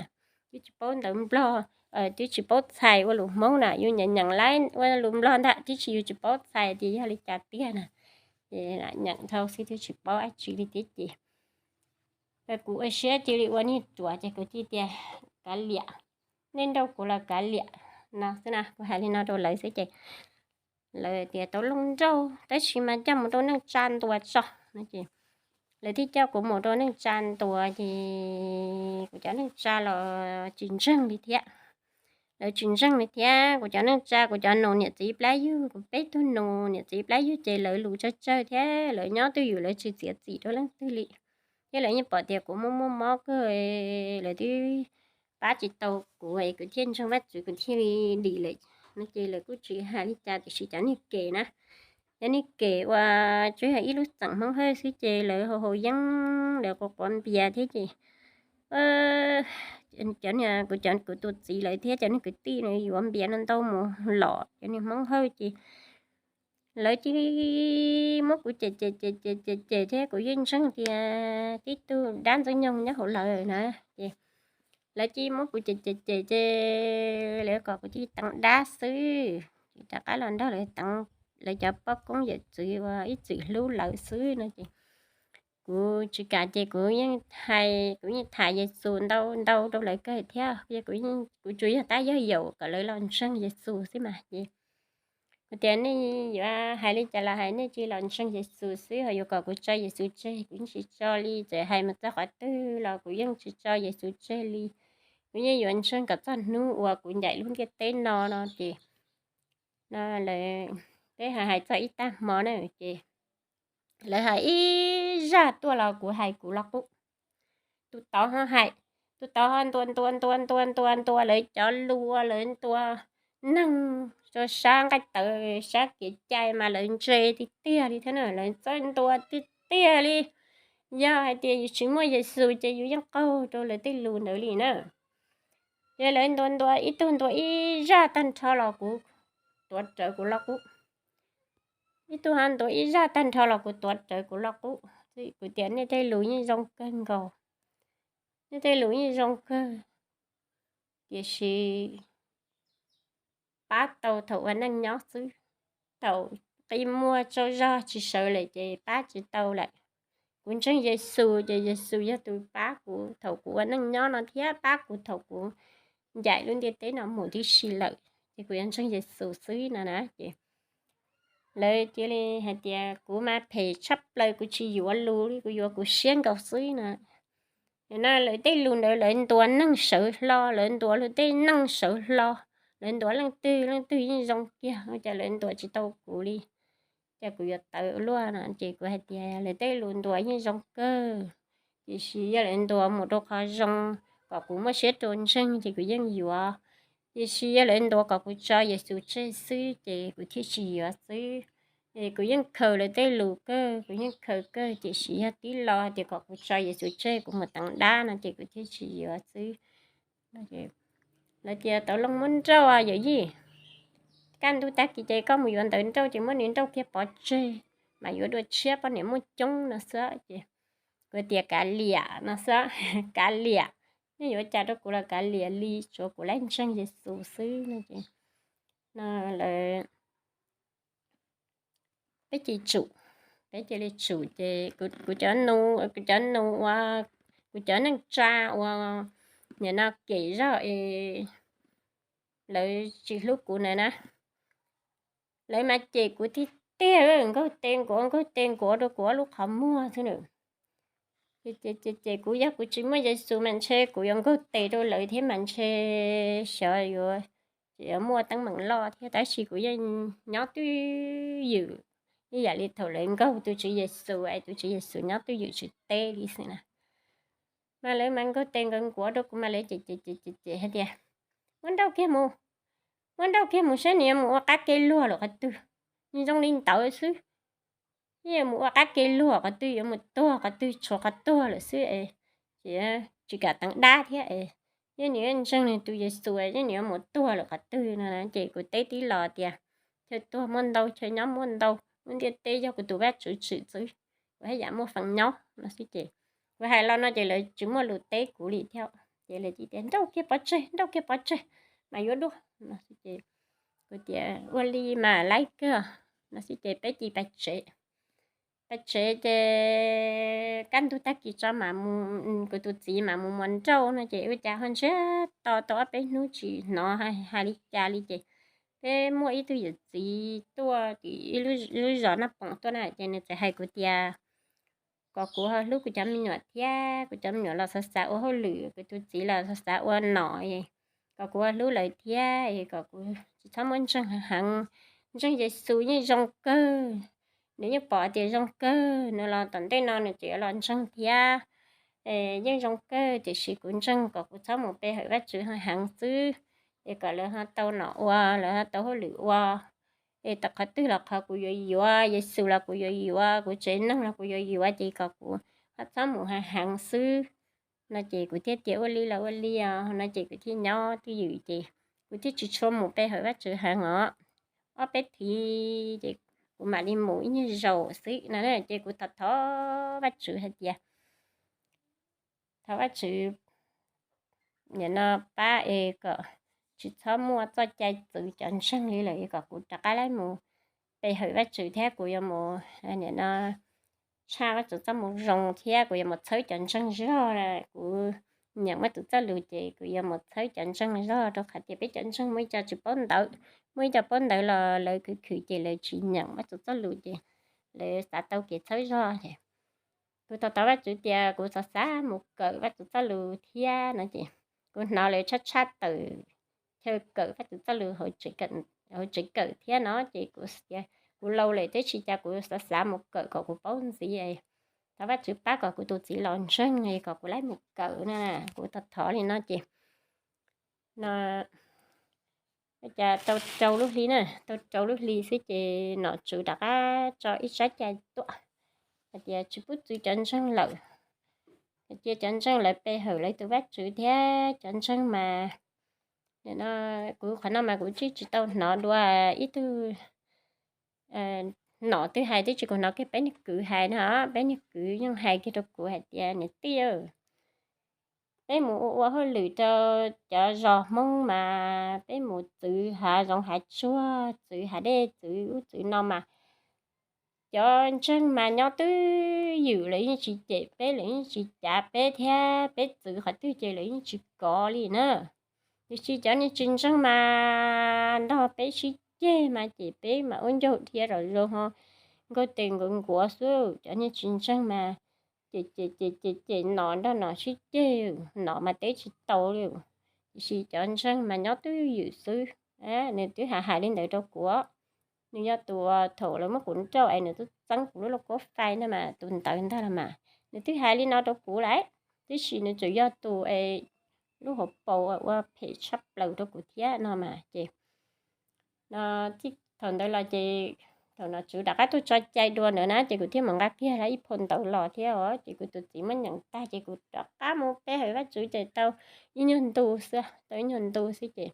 Twb tsis paub ntawv nplog, twb tsis paub txhais ua lus Hmoob na, yus nyeem nyeem laib ua lus nplog ntag, tab sis yus tsis paub txhais tias yog li cas tiag na. Ces lam nyeem dhau xwb twb tsis paub dab tsi li thiab ces kuv ua siab cia li ua niag ruam ces kuv thiaj tias kav liam, nej nrauj kuv los kav liam no xwb na. Kuv hais li no rau lawv xwb ces lawv tias tau looj nrauj tab sis mas coj mus rau neej tsa ntuas tso no ces lawv thiaj coj kuv mus rau neej tsa ntuas ces kuv cov neej tsa los tsis ntseeg li thiab. Lawv tsis ntseeg li thiab, kuv cov neej tsa, kuv cov nus niam txiv plab yug, kuv peb tug nus niam txiv plab yug ces lawv lus tsawg tsawg thiab lawv nyob twj ywm, lawv tsis txiav txim rau leej twg li. Thiab lawv yeej pom tias kuv muaj muaj mob kawg, lawv twb pab tsis tau kuv es kuv thiaj ntseeg Vajtswv, kuv thiaj li dim lawm no ces lawv kuj tsis hais li cas. Tiam sis cov niag kem na, cov niag kem uas tsuas yog ib lub xeem Hmoob Hawj xwb ces lawv haus haus yeeb, lawv quav quav npias thiab ces cov, kuv tus txiv lawv thiab cov niag kwv tij yuav npias no ntau mus lom cov niag Hmoob Hawj ces lawv cia li muab kuv cem cem cem cem cem cem thiab kuv yeej ntseeg tias tib tug dab ntxwg nyoog nyob hauv lawv na ces lawv cia li muab kuv cem cem cem ces lawv kom kuv cia li teev dab xwb, rov qab los nrog lawv teev, lawv cov poj koob yawm txwv uas ib txwm hlub lawv xwb no ces kuv tsis kam ces kuv yeej hais, kuv yeej tham Yexus ntau ntau rau lawv kawg thiab. Kuv tsuas yog tab yog yaum kom lawv los ntseeg Yexus xwb mas ces kuv tias nej yuav hais li cas los hais, nej cia li los ntseeg Yexus xwb, ho yuav kom kuv tso Yexus tseg kuv yeej tsis tso li. Txawm hais mus txog qhov twg los kuv yeej tsis tso Yexus tseg li. Kuv yeej yuav ntseeg kom txog hnub uas kuv ncaim lub ntiaj teb no no ces no lawv, peb hais hais txog ib tag hmo na ces lawv hais ib zaj tuaj los kuv hais kuv los qub. Tus tod ho hais, tus tod ho ntuas ntuas ntuas ntuas ntuas ntuas lawv cov lus, lawv ntuas neeg rau sab nqaij tawv sab kev cai mas lawv ntse tiag tiag li thiab na, lawv txawj ntuas tiag tiag li. Yog hais tias yus tsis muaj Yexus ces yus yeej qaug rau lawv tej lus ntawd li na. Ces lawv ntuas ntuas, ib tug ntuas ib zaj tag nrho los kuv tuav rawv kuv los qub, ib tug ho ntuas ib zaj tag nrho los kuv tuav rawv kuv los qub. Kuv tias nej tej lus yeej zoo kawg nkaus, nej tej lus yeej zoo kawg, tiam sis pab tau thaum ua neej nyob xwb, thaum qi muag tsaug zog tsis sawv lawm ces pab tsis tau lawm. Kuv ntseeg Yexus ces Yexus yog tus pab kuv thaum kuv ua neej nyob no thiab pab kuv thaum kuv ncaim lub ntiaj teb no mus tib si lawm, ces kuv yuav ntseeg Yexus xwb no na ces lawv cia li hais tias kuv mas phem tshaj plaws, kuv tsis yuav lus li, kuv yuav kuv siab nkaus xwb no. Yog no lawv tej lus ntawd lawv ntuas neeg sawv hlo, lawv ntuas luag tej neeg sawv hlo, lawv ntuas leej twg leej twg yeej zoo kiag, ua cas lawv ntuas tsis tau kuv li, cas kuv yuav tawv luaj no ces kuv hais tias lawv tej lus ntuas yeej zoo kawg, tiam sis yog lawv ntuas mus rau qhov zoo kom kuv muaj siab rau ntseeg ces kuv yeej yuav, tiam sis yog lawv ntuas kom kuv tso Yexus tseg xwb ces kuv thiaj tsis yuav xwb. Es kuv yeej khaws lawv tej lus kawg, kuv yeej khaws kawg, tiam sis yog tib lo tias kom kuv tso Yexus tseg kuv mus teev dab no ces kuv thiaj tsis yuav xwb. Lawv tias tau loo muab nrauj yawm yij, kaj ntug tag kis ces koj mus yuav ntawv nrauj ces muab nws nrauj kiag pov tseg, mas yuav dua tshiab poj niam muaj coob no xwb ces kuv tias kav liam no xwb, kav liam, nej yuav cas rau kuv los kav liam li, tsuav kuv laib ntseeg Yexus xwb no ces no lawv peb cia li tsum, peb cia li tsum ces kuv cov nus, kuv cov nus ua, kuv cov neej tsa ua, nim no kem zog es lawv tsis hlub kuv na na, lawv mas cem kuv tiag tiag, nkaug tes nkuav nkaug tes nkuav rau kuv ob lub qhov muag xwb na. Ces kuv yog kuv tsis muaj Yexus mas ntshe kuv yuav nkaug tes rau lawv thiab mas ntshe xyov yuav, yuav muaj teeb meem loj thiab, tab sis kuv yeej nyob twj ywm ib yam li thaum lawv nkaug tus Tswv Yexus es tus Tswv Yexus nyob twj ywm tsis teb li xwb na. Mas lawv mas nkaug tes nkaug nkuav rau kuv mas lawv cem cem cem cem hais tias muab nrauj kiag mus, muab nrauj kiag mus saib nws yuav mus ua qab kev luag lawm qhov twg, zoo li ntawd xwb. Yuav mus ua qab kev luag qhov twg, yuav mus tuag qhov twg, tshuav qhov tuag lawm xwb es, ces tsis kam teev dab thiab es, yog nws ntseeg nws tus Yexus, yog nws yuav mus tuag lawm qhov twg no ces kuv teb tib los tias chaw tuag muaj ntau, chaw nyob muaj ntau, lub ntiaj teb yog kuv tus Vajtswv tsim xwb, kuv haj yam muaj feem nyob no xwb ces kuv hais los no ces lawv tsis muaj lus teb kuv li thiab, ces lawv cia tias nrauj kiag pov tseg, nrauj kiag pov tseg mas yuav dua no xwb ces kuv tias ua li mas laib kawg no xwb ces peb cia li pais tsev. Pais tsev ces kaj ntug tag kis tso mas mus, kuv tus txiv mas mus muas nrauj no ces ua cas ho ntsiag to tau ob peb hnub tsis hnov hais li cas li ces peb muaj ib tug yawm txiv tuaj tim ib lub zos Naj Poom tuaj na ces nws txawm hais kuv tias kom kuv ho hlub kuv cov me nyuam thiab, kuv cov me nyuam los xav xav ua hauj lwm, kuv tus txiv los xav xav ua nom, kom kuv ho hlub lawv thiab, kom kuv tsis txhob muaj ntseeg heev. Ntseeg Yexus yeej zoo kawg, nws yeej pom tias zoo kawg, nws los tom ntej no nws tseem yuav los ntseeg thiab. Yeej zoo kawg, tiam sis kuv ntseeg kom kuv txhob mus pe hawm Vajtswv heev xwb, es kom lawv ho tau nom ua, lawv ho tau hauj lwm ua. Es tom qhov twg los qhov kuv yuav yuav, Yexus los kuv yuav yuav, kuv tsev neeg los kuv yuav yuav, ces kom kuv ho txhob mus heev heev xwb. No ces kuv thiaj tias ua li los ua li os, no ces kuv thiaj nyob twj ywm ces kuv thiaj tsis tshua mus pe hawm Vajtswv heev os. Ob peb thiv ces kuv mam li mus ib nyuag zaus xwb no ces kuv thov thov Vajtswv hais tias thov Vajtswv nim no pab es kom tsis txhob muaj txoj cai txwv cov ntseeg li lawm, kom kuv rov qab laib mus pe hawm Vajtswv thiab kuv yuav mus nim no tshaj Vajtswv txoj moo zoo thiab kuv yuav mus txhawb cov ntseeg zog. Kuv nyeem Vajtswv txoj lus ces kuv yuav mus txhawb cov ntseeg zog, rau qhov tias peb cov ntseeg muaj ib co tsis paub ntawv, muaj ib co paub ntawv los lawv khwv khwv ces lawv tsis nyeem Vajtswv txoj lus ces lawv xav tau kev txhawb zog es kuv thov thov Vajtswv tias kuv xav xav mus kawm Vajtswv txoj lus thiab no ces kuv hnov lawv tshaj tshaj tawm chaw kawm Vajtswv txoj lus hauv tsev kawm thiab no ces kuv tias kuv laus lawm tab sis cas kuv xav xav mus kawm kom kuv paub ntxiv. Thov Vajtswv pab kom kuv tus txiv los ntseeg kom kuv laib mus kawm na. Kuv thov thov li no ces no cas tau rau lub hli na, tau rau lub hli xwb ces nom tswv rov qab tso ib tsab cai tuaj hais tias tsis pub txwv cov ntseeg lawm, cia cov ntseeg lawv pe hawm lawv tus Vajtswv thiab cov ntseeg mas, kuv qhov no mas kuv tsis tsis tau hnov dua ib tug nom twg hais, twb tsis kuv hnov kiag peb niag kwv hais no, peb niag kwv yeej hais kiag rau kuv hais tias niam tij, peb mus ua ua hauj lwm rau cov zos Hmoob mas peb mus txwv hav zoov hav tsuag, txwv hav dej, txwv ub txwv no mas cov ntseeg mas nyob twj ywm, lawv yeej tsis cem peb, lawv yeej tsis cav peb thiab, peb txwv qhov twg ces lawv yeej tsis kov li na. Tiam sis cov niag tsis ntseeg mas nrog peb sib ceg mas ces peb mas ua ncaug dhia zom zaws ho nkaug tes nkaug nkuav xwb. Cov niag tsis ntseeg mas ces ces ces ces nom nrog nom sib ceg, nom mas teb tsis tau li. Tiam sis cov ntseeg mas nyob twj ywm xwb. Nws twb hais hais li ntawd rau kuv, nws yog tus thaum lawv muab kuv nrauj es nws twb txeeb kuv lub lauj kaub fais ntag mas tus ntawd ntag los mas, nws twb hais li no rau kuv lawm, tiam sis nws tseem yog tus es lub hauv paus ua phem tshaj plaws rau kuv thiab no mas ces no thaum ntawd los ces thaum nom tswv rov qab tuaj tso cai dua ntawd na ces kuv thiaj mus nqa kiag lawv ib phau ntawv los thiab os, ces kuv tus txiv muab nyeem tag ces kuv rov qab mus pe hawm Vajtswv ces tau ib nyuag ntu xwb, tau ib nyuag ntu xwb ces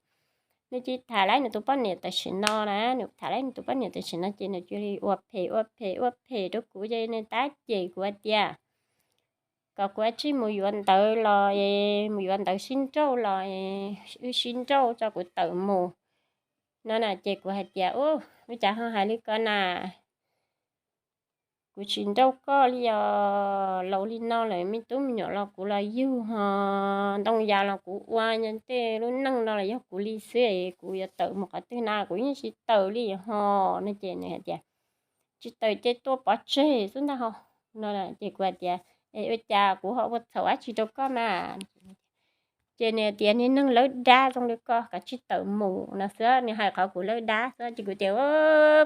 nws cia li tham lawv nws tus poj niam tam sim no na, nws tham lawv nws tus poj niam tam sim no ces nws cia li ua phem ua phem ua phem rau kuv ces nws tab cem kuv hais tias kom kuv ua tsis mus yuav ntawv los, mus yuav ntawv sib nrauj los, wb sib nrauj tso kuv tawm mus no na. Ces kuv hais tias ua cas ho hais li ko na, kuv tsis nrauj koj li os, laus li no lawm me tub me nyuam los kuv los yug ho, ntoo yas los kuv ua, tej lub neej no los yog kuv li xwb, kuv yuav tawm mus qhov twg na, kuv yeej tsis tawm li ho no. Ces nws hais tias tsis tawm ces tua pov tseg xwb ntag ho no. Ces kuv hais tias es ua cas kuv ho ua txhaum dab tsi rau koj mas? Ces nws hais tias niag neeg lawb dab zoo li koj kav tsij tawm mus no xwb, nws hais qhov kuv lawb dab xwb ces kuv tias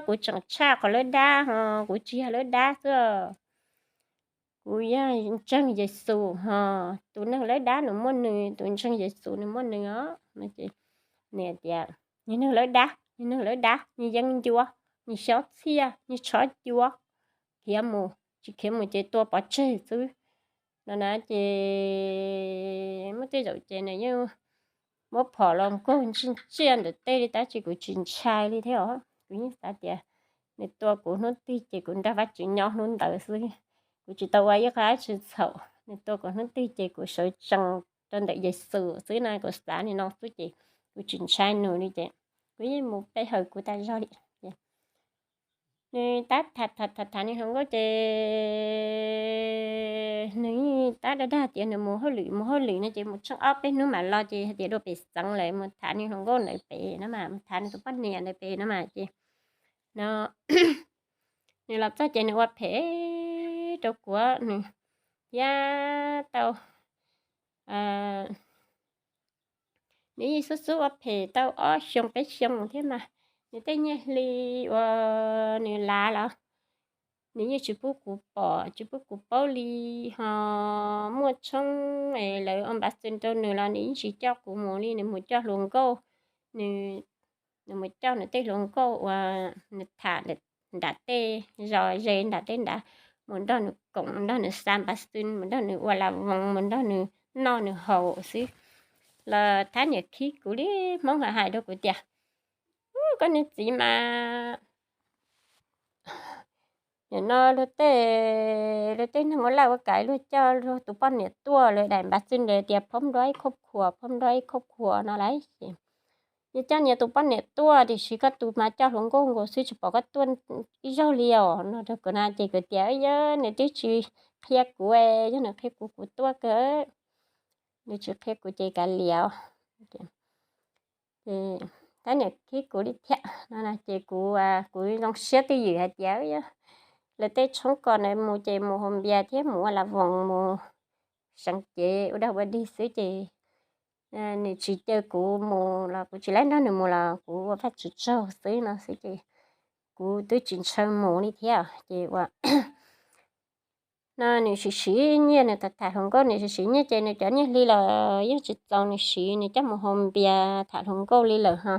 kuv tseem tshaj qhov lawb dab ho, kuv tsis yog lawb dab xwb. Kuv yog ntseeg Yexus ho, tus neeg lawb dab nws muaj nws, tus ntseeg Yexus nws muaj nws os. Nws tias niag neeg lawb dab, niag neeg lawv dab, niag yeeb ncuab, niag xyob txhiaj, niag tshob cua, khiav mus, tsis khiav mus ces tua pov tseg xwb no na. Ces muaj tej zaum ces nws yeej muab phom los nkaug ntsia ntawm tej li tab sis kuv tsis ntshai li thiab os. Kuv yeej xav tias nws tua kuv hnub twg ces kuv nrog Vajtswv nyob hnub ntawd xwb. Kuv tsis tau ua ib qho dab tsi txhaum, nws tua kuv hnub twg ces kuv sawv tsees rau ntawm Yexus xwb no, kuv xav li no xwb ces kuv tsis ntshai nws li ces kuv yeej mus pe hawm kuv tas zog li. Nws tab tham tham tham tham nws hluas nkauj ces nws yeej tab dag dag tias nws mus hauj lwm mus hauj lwm no ces mus tsheej ob peb hnub mam los ces hais tias dua pem xeev lawm, mus tham nws hluas nkauj ntawd pem no mas, mus tham nws tus poj niam ntawd pem no mas ces no nws los txog ces nws ua phem rau kuv, nws thiab tau, nws yeej xub xub ua phem tau ob xyoos peb xyoos thiab mas, nws tej nyiaj hli uas nws lav los nws yeej tsis pub kuv pom tsis pub kuv paub li. Ho muaj tshoob es lawv ua npav xwm rau nws los nws yeej tsis coj kuv mus li. Nws mus coj hluas nkauj, nws, nws mus coj nws tej hluas nkauj uas nws tham nram tej zos ze nram tej nrad, mus nrog nws koom, mus nrog nws xa npav xwm, mus nrog nws ua la voos, mus nrog nws noj nws haus xwb. Los thab niam khib kuv li, Hmoob hais hais rau kuv tias, u, koj niag txiv mas nim no luag tej, luag tej neeg ua laj ua kam luag coj luag tus poj niam tuaj, lawv daim npav xwm ntawd tias พร้อมด้วยครอบครัว พร้อมด้วยครอบครัว no lauj. Yog coj nyias tus poj niam tuaj tiam sis koj tus mas coj hluas nkauj nkaus xwb, tsis pom koj tuaj ib zaug li os, no rau kuv na. Ces kuv tias, yog nws twb tsis qhia kuv, yog nws qhia kuv kuv tuaj kawg, nws tsis qhia kuv ces kav liam. Ces thab niam khib kuv li thiab no ces kuv, kuv zoo siab twj ywm hais tias lawv tej tshoob kos na mus ces mus haus npias thiab mus ua la voos, mus seev cev ua dag ua dig xwb ces nws tsis caw kuv mus los kuv tsis laib nrog nws mus los kuv ua Vajtswv tsaug xwb no xwb ces kuv twb tsis ntshaw mus li thiab. Ces ua no nws siv siv nyiaj, nws tham tham hluas nkauj, nws siv siv nyiaj ces nws cov nyiaj hli los yeej tsis txaus nws siv, nws coj mus haus npias tham hluas nkauj li lawm ho.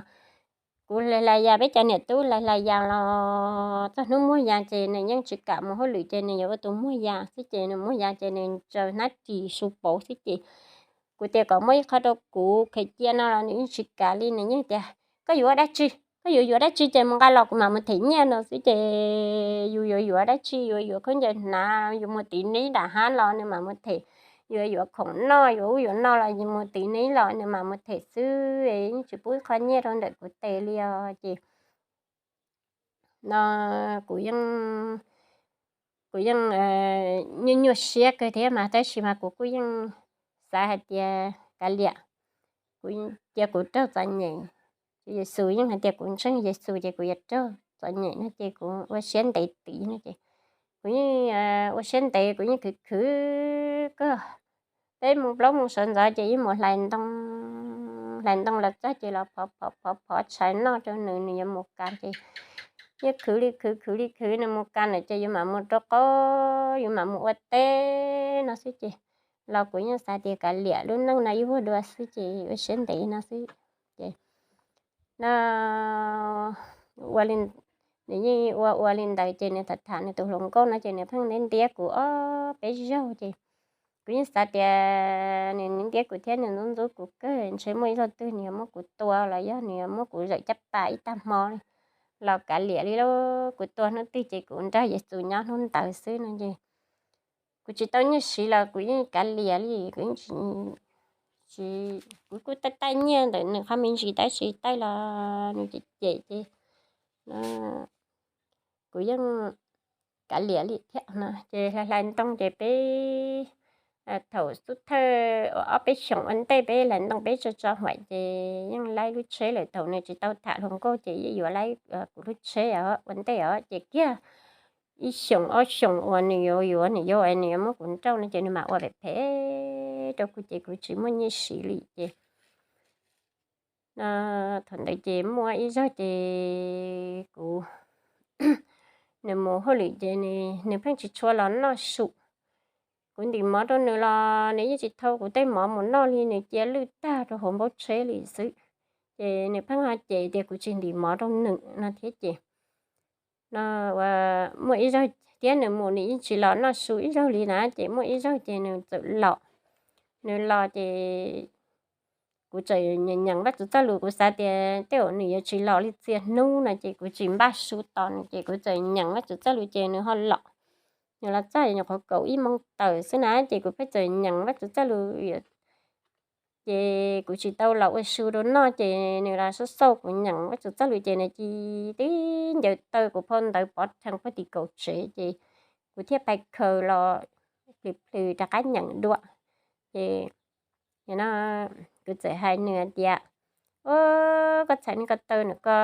Kuv hlais hlais yas, peb cov niam tub hlais hlais yas los txog hnub muag yas ces nws yeej tsis kam mus hauj lwm ces nws yuav ua tus muag yas xwb ces nws muag yas ces nws tsaws hnab ris su pauv xwb ces kuv tias kom muab ib qho rau kuv khaws cia no los nws yeej tsis kam li, nws yeej tias, koj yuav ua dab tsi, koj yuav yuav dab tsi ces mus nqa los kuv mam mus them nyiaj no xwb ces yus yuav yuav dab tsi, yuav yuav khaub ncaws hnav, yuav mus tiv neb nram hav los nws mam mus them, yuav yuav khoom noj, yuav ub yuav no los yus mus tiv neb los nws mam mus them xwb, yeej tsis pub qho nyiaj rau ntawm kuv tes li os. Ces no kuv yeej, kuv yeej nyuaj nyuaj siab kawg thiab mas tab sis mas kuv kuj yeej xav hais tias kav liam, kuv, cia kuv raug txom nyem. Yexus yeej hais tias kuv ntseeg Yexus ces kuv yuav raug txom nyem no ces kuv ua siab ntev tid no ces kuv yeej ua siab ntev, kuv yeej khwv khwv kawg. Peb mus plaub mus sawv ntxov ces yeej mus hlais ntoo, hlais ntoo los txog ces los phov phov phov phov tshais noj rau nws, nws yuav mus kas ces yeej khwv li khwv khwv li khwv, nws mus kas lawm ces yus mam mus rau qaub, yus mam mus ua teb no xwb ces los kuv yeej xav tias kav liam, lub neej no yeej vuag dua xwb ces ua siab ntev no xwb. Ces no ua li, nws yeej ua ua li ntawd ces nws tham tham nws tus hluas nkauj no ces nws pheej ntiab ntiab kuv ob peb zaug ces kuv yeej xav tias nws ntiab kuv thiab nws ntxub ntxub kuv kawg, ntshe muaj ib zaug twg nws yuav muab kuv tua los yog nws yuav muab kuv zawm caj pas ib tag hmo li los kav liam li lauj. Kuv tua hnub twg ces kuv nrog Yexus nyob hnub ntawd xwb no ces kuv tsis tau nyiaj siv los kuv yeej kav liam li, kuv yeej tsis, kuv kuj taij taij nyiaj ntawm nws qhov me ntsis tab sis taij los nws cem cem ces kuv yeej kav liam li thiab no ces hlais hlais ntoo ces peb, thaum xub thawj ob peb xyoos ua ntej peb hlais ntoo peb tso tso huam ces yeej laib lub tsheb lawm, thaum nws tsis tau tham hluas nkauj ces yeej yuav laib kuv lub tsheb os, ua ntej os ces kiag ib xyoos ob xyoos uas nws yuav yuav nws yuav nws yuav muab kuv nrauj no ces nws mam ua phem phem rau kuv ces kuv tsis muaj nyiaj siv li ces no thaum ntawd ces muaj ib zaug ces kuv, nws mus hauj lwm ces nws pheej tsis tshua los noj su. Kuv ntim mov rau nws los nws yeej tsis thau kuv tej mov mus noj li, nws cia lwj tag rau hauv npaub tsheb li xwb. Ces nws pheej ho cem tias kuv tsis ntim mov rau nws no thiab ces no muaj ib zaug thiab nws mus nws yeej tsis los noj su ib zaug li na ces muaj ib zaug ces nws txawm los, nws los ces kuv txawm nyeem Vajtswv txoj lus, kuv xav tias tej zaum nws yuav tsis los li txhia hnub no ces kuv tsis npaj su tos nws ces kuv txawm nyeem Vajtswv txoj lus ces nws ho los. Nws los txog nyuam qhuav kaum ib moos tawm xwb na ces kuv pheej txawm nyeem Vajtswv txoj lus ces kuv tsis tau los ua su rau noj ces nws los xauj xauj kuv nyeem Vajtswv txoj lus ces nws cia li tib ncaws taw kuv phau ntawv pov rhees puag tim kaum tsev ces kuv thiaj pais khaws los plhws plhws rov qab nyeem dua. Ces no kuv txawm hais nws tias, o, koj txhais nws ko taw nws ko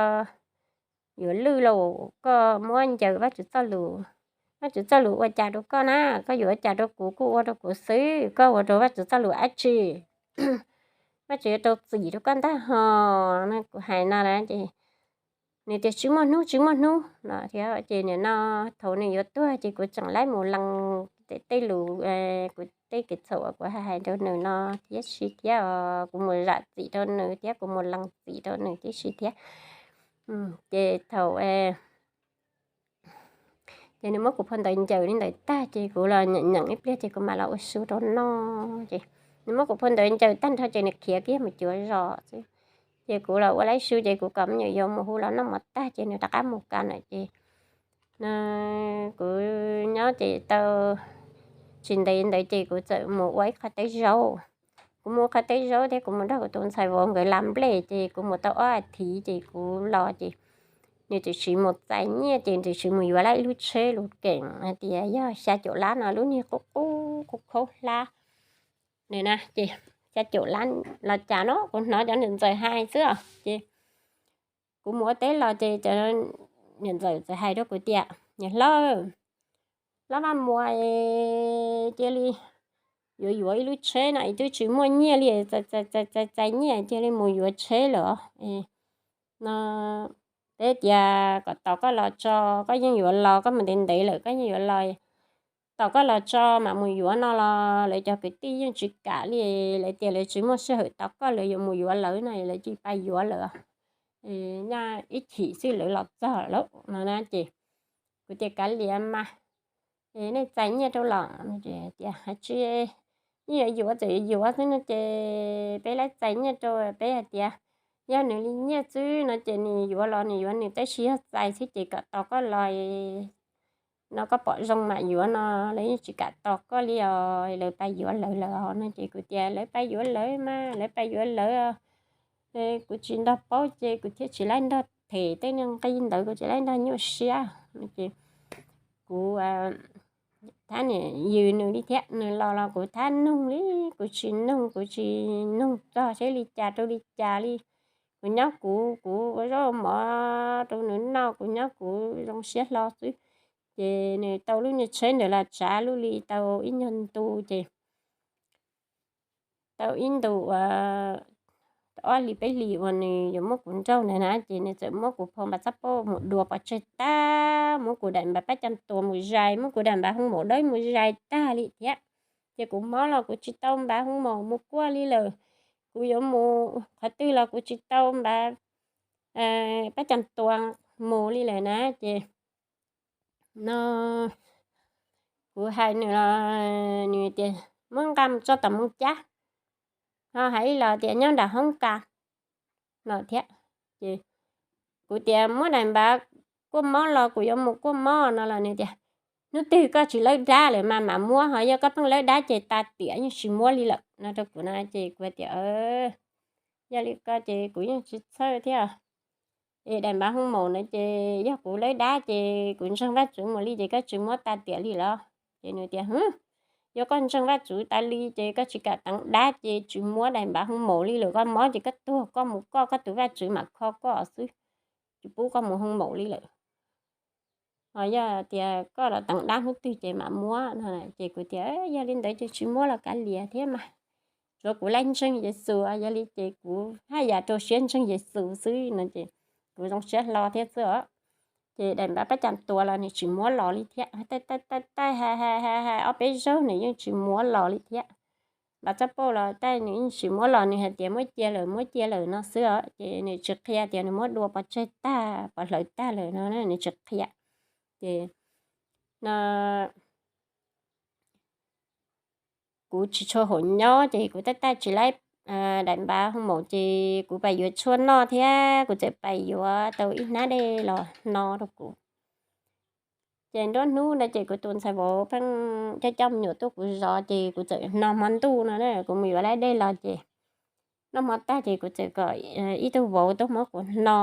yuav lwj lauj, koj muab ncaws Vajtswv txoj lus Vajtswv txoj lus ua cas rau koj na, koj yuav ua cas rau kuv kuj ua rau kuv xwb, koj ua rau Vajtswv txoj lus dab tsi? Vajtswv yuav rau txim rau koj ntag hos. Kuv hais no na ces nws tias tsis muaj hnub, tsis muaj hnub no thiab. Ces nim no thaum nws yuav tuag ces kuv tseem laib mus lees tej lus, kuv tej kev txhaum uas kuv hais rau nws no thiab si thiab, kuv mus zam txim rau nws thiab kuv mus lees txim rau nws thiab si thiab. Ces thaum ces nws muab kuv phau ntawv ncaws li ntawd tag ces kuv los nyeem nyeem ib pliag ces kuv mam los ua su rau noj. Ces nws muab kuv phau ntawv ncaws tag nrho ces nws khiav kiag mus cuav zos xwb. Ces kuv los ua laib su ces kuv kom me nyuam yaus mus hu los noj mov tag ces nws rov qab mus ka na ces kuv nyob ces tau tsis ntev ntawd ces kuv txawm mus ua ib qho teb zaub. Kuv mus ua qho teb zaub thiab kuv mus nrog kuv tus ntxhais vauv nkawd la nplej ces kuv mus tau ob as thiv ces kuv los ces nws txawm sim mus txais nyiaj ces nws txawm sim mus yuav lawm ib lub tsheb lus keem hais tias yog xya caum lab no, lub niag qub qub qub khaub hlab na. Ces xya caum lab los cas no kuv hnov cov niam ntxawm hais xwb os. Ces kuv mus ua teb los ces cov niam ntxawm txawm hais rau kuv tias, Niam hlob, Hlob Vaj Muas cia li yuav yuav ib lub tsheb no es twb tsis muaj nyiaj li, txais txais nyiaj cia li mus yuav tsheb lawm no. Peb tias kom tos koj los tso, koj yeej yuav los, koj mus ntev ntev lawm koj yeej yuav los, tos koj los tso mam mus yuav no los lawv cov kwv tij yeej tsis kam li, lawv tias lawv tsis muaj sij hawm tos koj, lawv yuav mus yuav lawv no lawv cia li pab yuav lawm. Nyaj ib chim xwb lawv los txog lawm no na. Ces kuv tias, Kav liam mas, nej txais nyiaj rau los? Tias, Tsis, yeej yuav yuav, txawm yuav yuav xwb no ces peb laib txais nyiaj rau, peb hais tias yog nws li nyiaj xwb no ces nws yuav los nws yuav nws, tab sis yog txais xwb ces kom tos koj los no koj pom zoo mam yuav no, lawv yeej tsis kam tos koj li os, lawv pab yuav lawv lawm no. Ces kuv tias, Lawv pab yuav lawv mas, lawv pab yuav lawv, kuv tsis ntog paub ces kuv thiaj tsis laib nrog them tej niag nqi ntawd, kuv tsis laib nrog nyuaj siab no. Ces kuv thab niam yws nws li thiab, nws los los kuv thab nug li, kuv tsis nug, kuv tsis nug txog seb li cas rau li cas li. Kuv nyob kuv, kuv ua zaub mov rau nws noj, kuv nyob kuv zoo siab hlo xwb. Ces nws tau lub niag tsheb ntawd los tsav lub li tau ib nyuag ntu ces tau ib ntus uas ob hlis peb hlis uas nws yuav muab kuv nrauj ntawd na, ces nws txawm muab kuv phau npav txoj poj mus dua pov tseg tag, muab kuv daim npav pab cam tuas mus zais, muab kuv daim npav hoo maum dawb mus zais tag li thiab. Ces kuv mob los kuv tsis tau npav hoo maum mus kuaj li lawm, kuv yuav mus qhov twg los kuv tsis tau npav pab cam tuas mus li lawm na. Ces no kuv hais nws los nws tias muab nqa mus tso tom Moos Cab, ho hais ib los tias nyob nram hoob kas no thiab. Ces kuv tias muab daim npav kuaj mob los kuv yuav mus kuaj mob no los nws tias hnub twg koj tsis lawb dab lawm mas mam muab, ho yog koj pheej lawb dab ces tas tiam yeej tsis muab li lawm no rau kuv na. Ces kuv tias yog li ko ces kuv yeej tsis txhawj thiab. Es daim npav hoo maum na ces yog kuv lawb dab ces kuv ntseeg Vajtswv mus li ces koj tsis muab tas tiam li los? Ces nws tias yog koj ntseeg Vajtswv tas li ces koj tsis kam teev dab ces tsis muab daim npav hoo maum li lawm, koj mob ces koj tuag koj mus koj, koj tus Vajtswv mam kho koj xwb, tsis pub koj mus hoo maum li lawm. Ho yog tias koj los teev dab hnub twg ces mam muab no. Ces kuv tias yog li ntawd ces tsis muab los kav liam thiab mas, tsuav kuv laib ntseeg Yexus, yog li ces kuv haj yam rau siab ntseeg Yexus xwb no ces kuv zoo siab hlo thiab xwb os. Ces daim npav pab cam tuas los nws tsis muab los li thiab, taij taij taij hais hais hais ob peb zaug nws yeej tsis muab los li thiab. Npav txoj poj los taij nws yeej tsis muab los, nws hais tias muab cia lawm muab cia lawm no xwb os. Ces nws tsis qhia tias nws muab dua pov tseg tag pov hlawv tag lawm no nws tsis qhia. Ces no kuv tsis tshua haum nyob ces kuv taij taij tsis laib daim npav hoo maum ces kuv pais yuav tshuaj noj thiab kuv txawm pais yuav tau ib hnab dej los hno rau kuv. Ces nruab hnub ntawd ces kuv tus ntxhais vauv pheej coj coj me nyuam tuaj kuv zov ces kuv txawm hno hmo ntuj no kuv mus yuav laib dej los ces noj hmo tag ces kuv txawm kom ib tug vauv tuaj muab kuv hno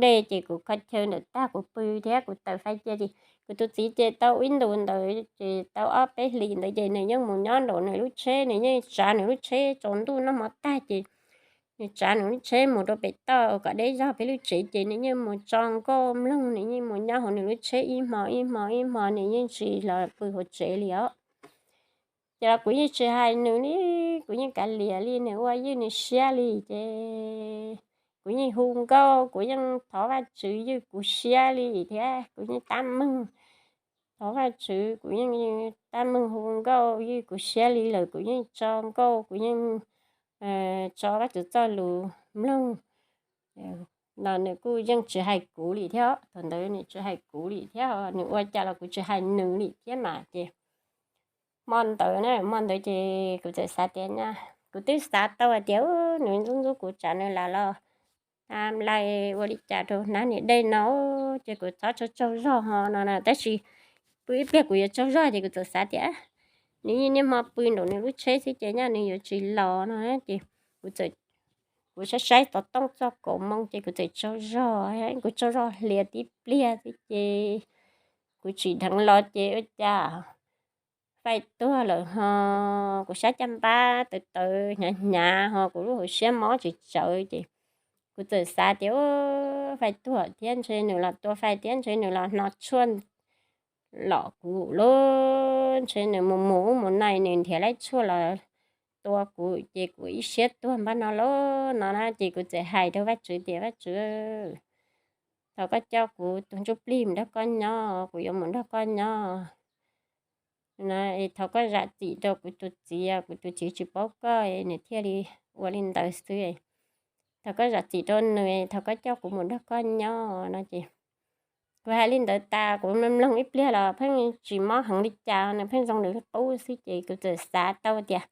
dej ces kuv kho chaw ntawm tag kuv pw thiab kuv taws fais cia ces kuv tus txiv ces tau ib ntus ntawd ces tau ob peb hlis ntawd ces nws yeej mus nyob nraum nws lub tsheb, nws yeej tsav nws lub tsheb tsaus ntuj noj hmo tag ces nws tsav nws lub tsheb mus rau pem toj kom deb zog peb lub tsev ces nws yeej mus tso nkauj mloog, nws yeej mus nyob hauv nws lub tsheb ib hmo ib hmo ib hmo, nws yeej tsis los pw hauv tsev li os. Ces los kuv yeej tsis hais nws li, kuv yeej kav liam li, nws ua ywj nws siab li ces kuv yeej hu nkauj, kuv yeej thov Vajtswv ywj kuv siab li thiab kuv yeej tab meeg thov Vajtswv, kuv yeej tab meeg hu nkauj ywj kuv siab li lawm, kuv yeej tso nkauj, kuv yeej tso Vajtswv txoj lus mloog. Los nws kuj yeej tsis hais kuv li thiab, thaum ntawd nws tsis hais kuv li thiab, nws ua cas los kuv tsis hais nws li thiab mas ces hmo ntawd na, hmo ntawd ces kuv txawm xav tias na, kuv twb xav tau hais tias nws ntxub ntxub kuv tsam nws lam los lais ua li cas rau hnab niam dej no, ces kuv txhob tsaug tsaug zog ho no na, tab sis pw ib pliag kuv yuav tsaug zog ces kuv txawm xav tias nws yeej niaj hmo pw nraum nws lub tsheb xwb ces nyaj nws yuav tsis los no ces kuv txawm, kuv saib saib xov tooj txog kaum moos ces kuv txawm tsaug zog, kuv tsaug zog hlias tib pliag xwb ces kuv tsim dheev los ces ua cas Fais tuag lawm ho, kuv sab caj npab tawv tawv hnyav hnyav ho kuv lub hauv siab mob tsis tsawv ces kuv txawm xav tias Fais tuag thiab, ntshe nws los tua Fais thiab, ntshe nws los hno tshuaj lom kuv lauj, ntshe nws mus mus ub mus no nws nrhiav lab tshuaj los tua kuv ces kuv ib siab tuag npaj no lauj no na. Ces kuv txawm hais rau Vajtswv tias Vajtswv, thov koj coj kuv tus ntsuj plig mus nrog koj nyob, kuv yuav mus nrog koj nyob. Thov koj zam txim rau kuv tus txiv, kuv tus txiv tsis paub koj nws thiaj li ua li ntawd xwb. Thov koj zam txim rau nws, thov koj coj kuv mus nrog koj nyob no ces kuv hais li ntawd tas kuv mloog ib pliag los pheej tsis mob heev li cas, nws pheej zoo nws li qub xwb ces kuv txawm xav tau tias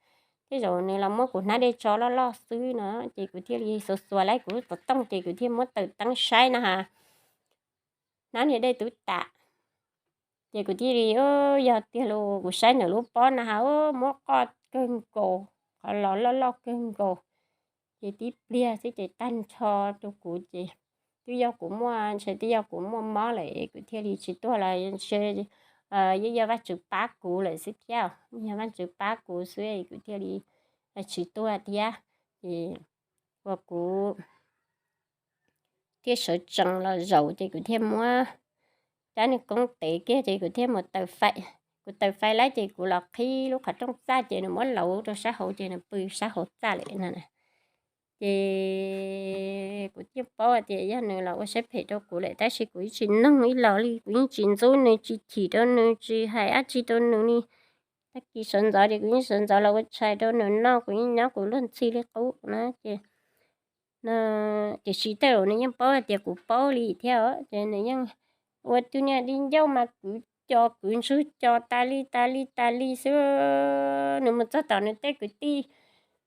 tej zaum nws los muab kuv hnab dej tso loj loj xwb no ces kuv thiaj li xuas xuas lawm kuv lub xov tooj ces kuv thiaj muab taws teeb saib no ha, hnab niag dej twb tam. Ces kuv thiaj li, yog tiag los kuv saib nws lub pob na ha, muab qoj kawg nkaus, qhov los loj loj kawg nkaus. Ces tib pliag xwb ces tag nrho rau kuv ces twb yog kuv muaj, ntshe twb yog kuv muaj mob lawm kuv thiaj li tsis tuag los ntshe yeej yog Vajtswv pab kuv lawm xwb thiab, yog Vajtswv pab kuv xwb kuv thiaj li tsis tuag thiab. Ces ua kuv thiaj sawv tsees los zaum ces kuv thiaj muab rab niag koob tev kiag ces kuv thiaj mus taws Fais. Kuv taws Fais lawm ces kuv los qhib lub qhov rooj txaj ces nws muab lauv rau sab hauv ces nws pw sab hauv txaj lawm no. Ces kuv thiaj paub tias yog nws los ua siab phem rau kuv lawm tab sis kuv yeej tsis noog ib los li, kuv yeej tsis ntxub nws, tsis chim rau nws, tsis hais dab tsi rau nws li. Tag kis sawv ntxov ces kuv yeej sawv ntxov los ua tshais rau nws noj, kuv yeej nyob kuv luag ntxhi li qub na ces tiam sis tej zaum nws yeej paub hais tias kuv paub li thiab os ces nws yeej ua tus niag di ncauj mas kwv co kwv ntswg co tas li tas li tas li xwb. Nws mus txog tom nws tej kwv tij,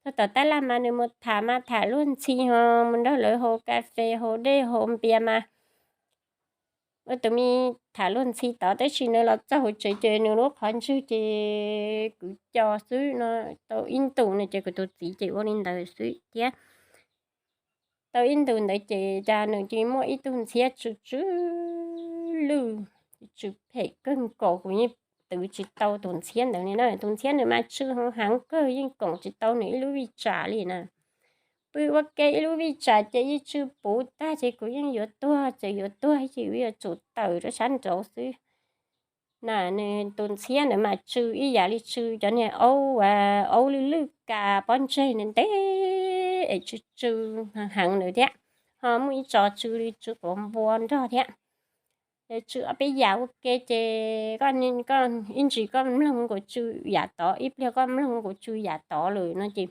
txog tom tab laj mas nws mus tham mas tham luag ntxhi ho mus nrog lawv haus kas fes haus dej haus npias mas ua tus me tham luag ntxhi tod, tab sis nws los txog hauv tsev ces nws lub qhov ntswg ces kwv co xwb no. Tau ib ntus no ces kuv tus txiv ces ua li ntawd xwb thiab. Tau ib ntus ntawd ces cas nws cia li muaj ib tug ntxhiab tsw tsw lwj, tsw phem kawg nkaus, kuv yeej twv tsis tau tus ntxhiab ntawd li na. Tus ntxhiab ntawd mas tsw heev heev kawg, yeej koom tsis tau nws ib lub vij tsam li na. Pw ua ke ib lub vij tsam ces yeej tsw puv tag ces kuv yeej yuav tuag, txawm yuav tuag ces kuv yuav tsum tawm rau sab nraud xwb. Na, nws tus ntxhiab ntawd mas tsw ib yam li tsw cov niag aub, aub lwj lwj kas pob ntseg ntev es tsw tsw heev ntawd thiab. Ho muaj ib tso tsw li tsw quav npua nrog thiab. Ces tsw ob peb yam ua ke ces koj ib ntsis koj mloog nkaus tsw yam tod, ib pliag koj mloog nkaus tsw yam tod lawm no ces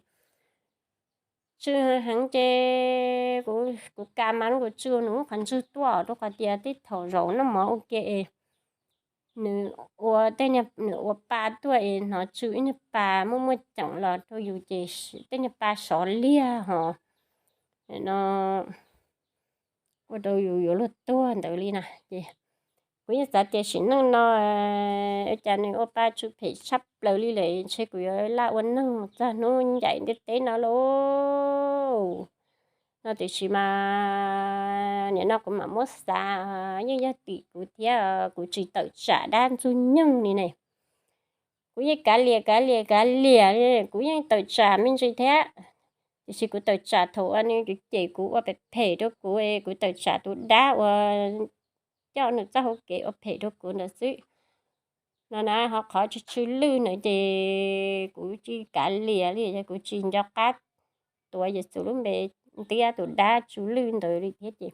tsw heev ces kuv, kuv ka mas nkaus tsw nws lub qhov ntswg tuaj rau qhov tias tej thaum zaum noj mov ua ke es nws ua tej, nws ua pa tuaj es hnov tsw ib niag pa muaj muaj ceem los rau yus ces tej niag pa sov liag ho no ua rau yus yuav luag tuag ntawd li na. Ces kuv yeej xav tias sim neej no ua cas nws ua pa tsw phem tshaj plaws li lawm, ntshe kuv yuav laj ua neeg txog hnub ncaim ntiaj teb no lauj. No tiam sis mas nim no kuv mam muab xav, yeej yog tim kuv thiab, kuv tsis tawm tsam dab ntxwg nyoog li ne. Kuv yeej kav liam kav liam kav liam li, kuv yeej tawm tsam me ntsis thiab. Tiam sis kuv tawm tsam thaum uas nws cem kuv ua phem phem rau kuv, kuv tawm tsam tus dab uas coj nws txoj hauv kev ua phem rau kuv ntawd xwb. No na ho qhov tsw tsw lwj ntawd ces kuv tsis kav liam li, kuv tsis nco qab tuav Yexus lub npe ntiab tus dab tsw lwj ntawd li thiab ces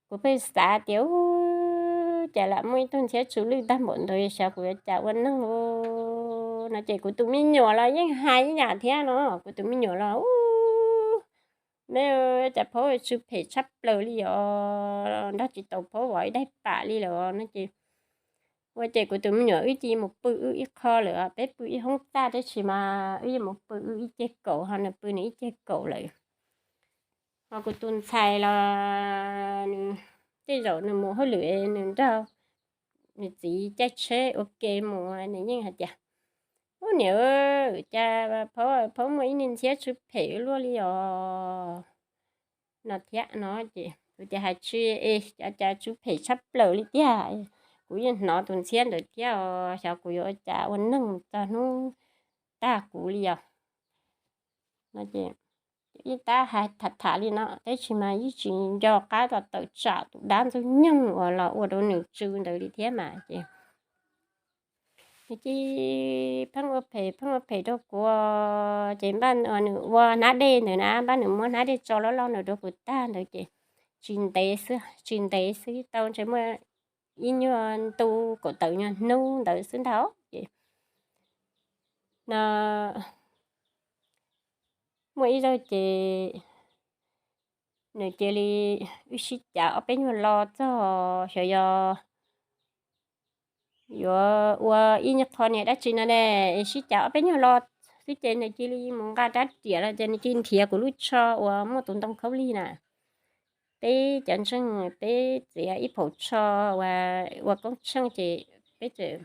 kuv pheej xav tias, Ub, cas lam muaj ib tug ntxhiab tsw lwj tag npaum ntawd, xyov kuv yuav cas ua neeg no. Ces kuv tus me nyuam los yeej hais ib yam thiab no, kuv tus me nyuam los, Ub, me, cas phaub tsw phem tshaj plaws li os, nrog tsis tau phaub vov ib daim pam li lawm no ces ua ces kuv tus me nyuam wb cia mus pw wb ib qho lawm, peb pw ib hoob txaj tab sis mas wb yeej mus pw wb ib ceg kaum, ho nws pw nws ib ceg kaum lawm. Ho kuv tus ntxhais los nws tej zaum nws mus hauj lwm, nws nrog nws txiv caij tsheb ua ke mus, nws yeej hais tias, Ub, niam, cas phaub muaj ib niag ntxhiab tsw phem luaj li os no thiab no ces kuv tias, Hais tsis, cas tsw phem tshaj plaws li tiag. Kuv yeej hnov tus ntxhiab ntawd thiab os, xyov kuv yuav ua cas ua neeg txog hnub tag kuv li os no ces yeej tab hais tham tham li no tab sis mas yeej tsis nco qab los tawm tsam tus dab ntxwg nyoog uas los ua rau nws tsw ntawd li thiab mas ces nws cia pheej ua phem pheej ua phem rau kuv. Ces npaj nws ua hnab dej ntawd na, npaj nws muab hnab dej tso loj loj ntawd rau kuv tag ntawd ces tsis ntev xwb, tsis ntev xwb tau ntshe muaj ib nyuag ntu, kaum tawm nyuag hnub ntawd xwb ntag ces no muaj ib zaug ces nws cia li, wb sib cav ob peb nyuag lo txog xyov yog yuav ua ib nyuag qho niag dab tsi no ne, sib cav ob peb nyuag lo xwb ces nws cia li mus nqa rab riam los ces nws cia li nrhiav kuv lub tsho uas muaj tus ntoo khaub lig na. Peb cov ntseeg peb txiav ib phaum tsho uas ua koob tsheej ces peb txawm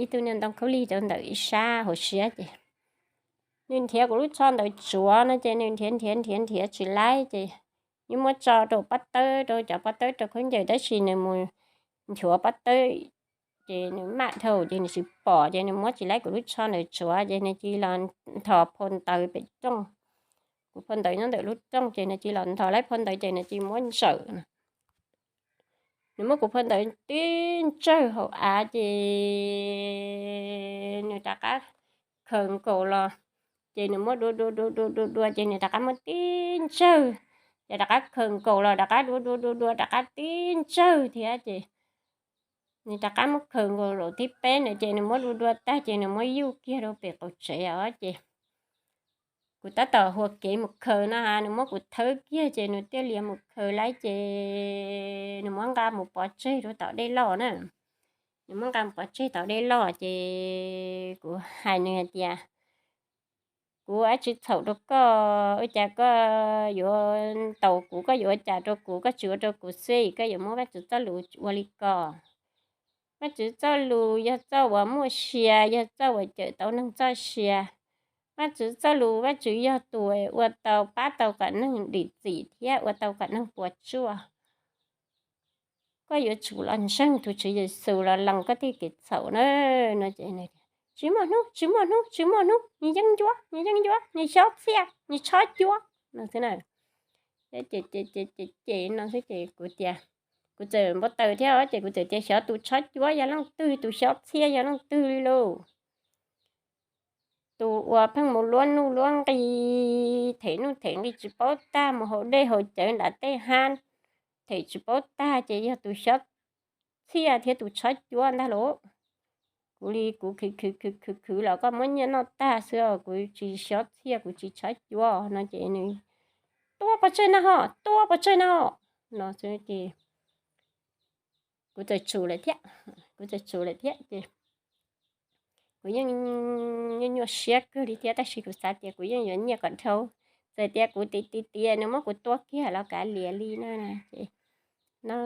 ib tug niag ntoo khaub lig rau ntawm ib sab hauv siab ces nws nrhiav kuv lub tsho ntawd tsuav no ces nws nrhiav nrhiav nrhiav nrhiav tsis laib ces nws muab tso rau pob tawb, rau cov pob tawb rau khaub ncaws tab sis nws mus nchuav pob tawb ces nws maj dhau ces nws tsis pom ces nws muab tsis laib kuv lub tsho ntawd tsuav ces nws cia li los nthos phau ntawv pem rooj. Kuv phau ntawv nyob ntawm lub rooj ces nws cia li los nthos laib phau ntawv ces nws cia li muab ntsawm. Nws muab kuv phau ntawv tib ntsawg hauv av ces nws rov qab khaws nkaus los ces nws muab dua dua dua dua dua dua ces nws rov qab muab tib ntsawg, ces rov qab khaws nkaus los rov qab dua dua dua dua rov qab tib ntsawg thiab ces nws rov qab muab khaws nkaus zaum thib peb ntawd ces nws muab dua dua tag ces nws muab yuj kiag rau pem qaum tsev os ces kuv tab tom hua kev mus khaws no ha, nws muab kuv thawb kiag ces nws thiaj li mus khaws laib ces nws muab nqa mus pov tseg rau tom dej loj na. Nws muab nqa mus pov tseg tom dej loj ces kuv hais nws hais tias, Kuv ua dab tsi txhaum rau koj, ua cas koj yuav ntaus kuv, koj yuav ua cas rau kuv, koj tsis ua rau kuv xwb koj yuav muab Vajtswv txoj lus ua li ko. Vajtswv txoj lus yog txoj uas muaj sia, yog txoj uas cawm tau neeg txoj sia. Vajtswv txoj lus, Vajtswv yog tus ua tau pab tau kom neeg dim txim thiab ua tau kom neeg puas tsuaj. Koj yuav tsum los ntseeg tus Tswv Yexus los lees koj tej kev txhaum na no ces, Tsis muaj hnub, tsis muaj hnub, tsis muaj hnub, nws yeeb ncuab, nws yeeb ncuab, nws xyob txhiaj, nws tshob cuab no xwb na. Ces ces ces no xwb ces kuv tias, kuv txawm npau taws thiab ces kuv txawm tias, Xyov tus tshob cuab yog leej twg, tus xyob txhiaj yog leej twg li lauj? Tus uas pheej mus luab nuj luab nqi, them nuj them nqi tsis paub tag, mus haus dej haus cawv nram tej hab, them tsis paub tag ces yog tus xyob txhiaj thiab tus tshob cuab ntag lauj. Kuv li kuv khwv khwv khwv khwv khwv los koj muab nyiaj noj tag xwb os, kuv tsis xyob txhiaj, kuv tsis tshob cuab no ces nws, Tua pov tseg no ho, tua pov tseg no no xwb ces kuv txawm tsum lawm thiab, kuv txawm tsum lawm thiab ces kuv yeej nyuaj nyuaj siab kawg li thiab tab sis kuv xav tias kuv yeej yuav nyiaj kom dhau. Txawm tias kuv tiv tiv tias nws muab kuv tua kiag los kav liam li na ces no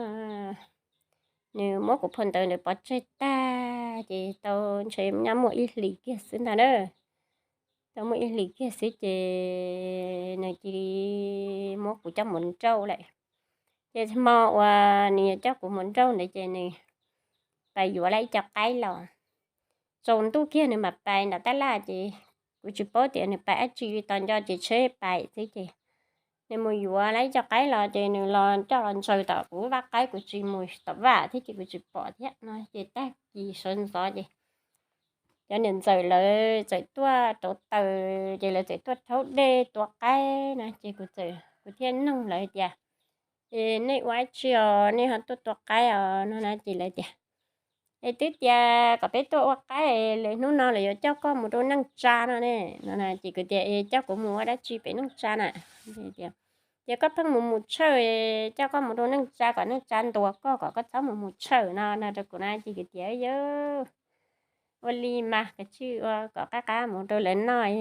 nws muab kuv phau ntawv ntawd pov tseg tag ces tau ntshe nyob muaj ib hlis kiag xwb ntag na. Tau muaj ib hlis kiag xwb ces nws cia li muab kuv coj mus nrauj lawm. Ces hmo uas nws yuav coj kuv mus nrauj ntawd ces nws pais yuav lawm ib co qaib los. tsaus ntuj kiag nws mam pais nram tab laj ces kuv tsis paub tias nws pais dab tsi li, tos nco ces tsheb pais xwb ces nws mus yuav lawm ib co qaib los ces nws los coj los ntsaws tom kuv vaj qaib, kuv tsis mus tom vaj thiab ces kuv tsis pom thiab no ces tag kis sawv ntxov ces cov niam ntxawm lawv txawm tuaj rauv taws ces lawv txawm tuaj rhaub dej tua qaib no ces kuv txawm, kuv thiaj nug lawv tias, Es nej ua dab tsi os, nej ho tuaj tua qaib os no na? Ces lawv tias, Es twb tias kom peb tuaj ua qaib, lawv hnub no lawv yuav coj koj mus rau neej tsa no ne no na. Ces kuv tias, Es coj kuv mus ua dab tsi pem neej tsa na? Tias, Koj pheej mus mus tshawj, coj koj mus rau neej tsa kom neej tsa ntuas koj kom koj txhob mus mus tshawj no no rau kuv na. Ces kuv tias, Yog ua li mas kav tsij ua kom qab qab mus rau lawv noj,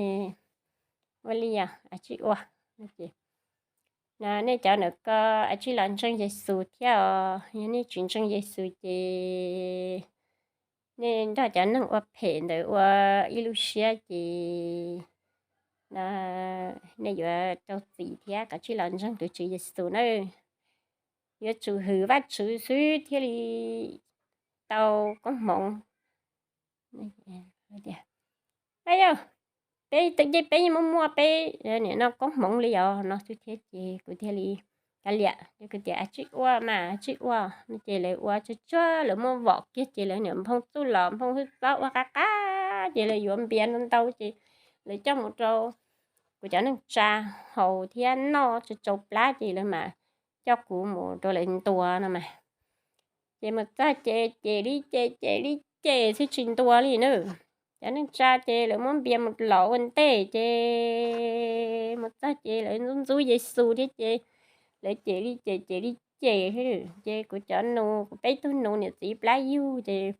ua li os, kav tsij ua. Nej cov ntawm ko kav tsij los ntseeg Yexus thiab os, yog nej tsis ntseeg Yexus ces nej nrog cov neeg ua phem ntawd ua ib lub siab ces nej yuav raug txim thiab, kav tsij los ntseeg tus Tswv Yexus nawb. Yuav tsum hwm Vajtswv xwb thiaj li tau koob hmoov. Yog peb yeej muaj muaj peb nim no koob hmoov li os no xwb thiab ces kuv thiaj li kav liam. Kuv tias, Kav tsij ua mas, kav tsij ua no ces lawv ua tsuag tsuag, lawv muab vom kiag ces lawv niam nphoo txuj lom nphoo hwj txob ua qab qab ces lawv yuav npias ntau ntau ces lawv coj mus rau kuv cov neej tsa haus thiab noj tsa tsau plab ces lawv mas coj kuv mus rau lawv ntuas no mas. Ces mus txog ces cem li cem, cem li cem xwb tsis ntuas li na. Cov neej tsa ces lawv muab npias mus lom ua ntej ces mus txog ces lawv ntxub ntxub Yexus thiab ces lawv cem li cem, cem li cem. Ces kuv cov nus, kuv peb tug nus niam txiv plab yug ces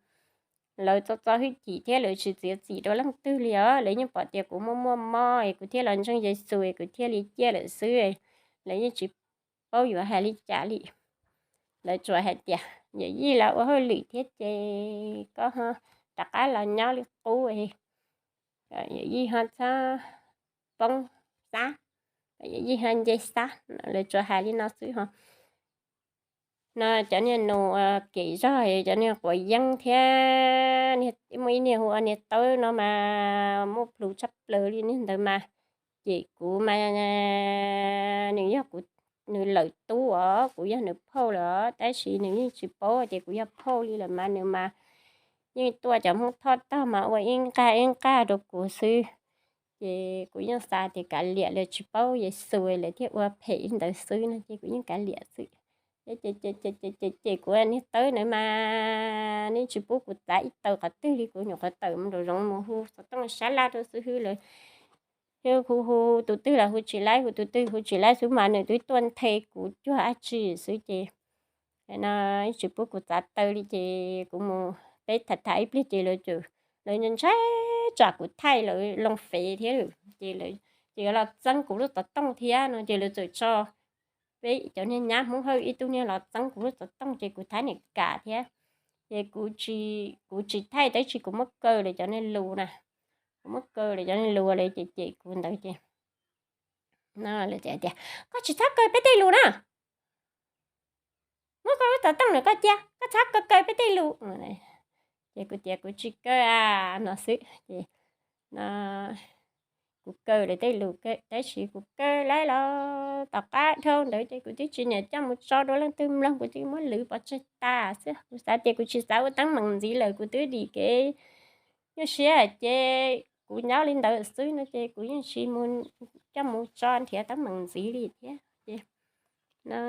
lawv txo txo hwj chim thiab lawv tsis txiav txim rau leej twg li os. Lawv yeej pom tias kuv muaj muaj mob es kuv thiaj los ntseeg Yexus es kuv thiaj li ciaj lawm xwb, lawv yeej tsis paub yuav hais li cas li. Lawv tsuas hais tias, Yawm yij los ua hauj lwm thiab ces koj ho rov qab los nyob li qub, yawm yij ho txhob poob xab, yawm yij ho nce xab. Lawv tsuas hais li no xwb ho. No cov niag nus kem zog, cov niag quav yeeb thiab, muaj ib niag hu ua niag Tawb no mas muaj plhus tshaj plaws li, niag ntawd mas cem kuv mas nws yog kuv, nws lawm tub os, kuv yog nws phauj lawm os, tab sis nws yeej tsis paub tias kuv yog phauj li lawm mas nws mas yeej tuaj cov Hmoob Thoj tog mas ua ib nqag ib nqag rau kuv xwb. Ces kuv yeej xav tias kav liam, lawv tsis paub Yexus lawv thiaj ua phem li ntawd xwb no ces kuv yeej kav liam xwb. Ces, ces, ces kuv niag Tawb ntawd mas nws tsis pub kuv txav ib taws qhov twg li, kuv nyuam qhuav tawm mus nraum zoov mus hu xov tooj sab laj rau xib hwb lawv, hu hu tus twg los hu tsis laib, hu tus twg hu tsis laib xwb mas nws twb tuaj nthe kuv cuag dab tsi xwb ces no tsis pub kuv txav taw li ces kuv mus, peb tham tham ib pliag ces lawv, lawv ntshai tsam kuv thaij lawv loo fev thiab ces, ces yuav los txeeb kuv lub xov tooj thiab no ces lawv txawm tso peb cov niag nyab Hmoob Hawj ib tug niag los txeeb kuv lub xov tooj ces kuv thab niam kam thiab. Ces kuv tsis thaij tab sis kuv muab kaw lawv cov niag lus na, kuv muab kaw lawv cov niag lus lawv cem cem kuv ntawd ces lawv tias, Koj tsis txhob kaw peb tej lus na, muab koj lub xov tooj ntawm koj cia, koj txhob kaw kaw peb tej lus. Ces kuv tias kuv tsis kaw no xwb ces no kuv kaw lawv tej lus, tab sis kuv kaw lawv los tom qab dhau ntawd ces kuv twb tsis niam coj mus tso rau leej twg mloog, kuv twb muab lwv pov tseg tas xwb. Kuv xav tias kuv tsis xav ua teeb meem ntxiv lawm, kuv twb dim kev nyuaj siab ces kuv nyob li ntawd xwb no ces kuv yeej tsis coj mus tso nrhiav teeb meem ntxiv li thiab ces no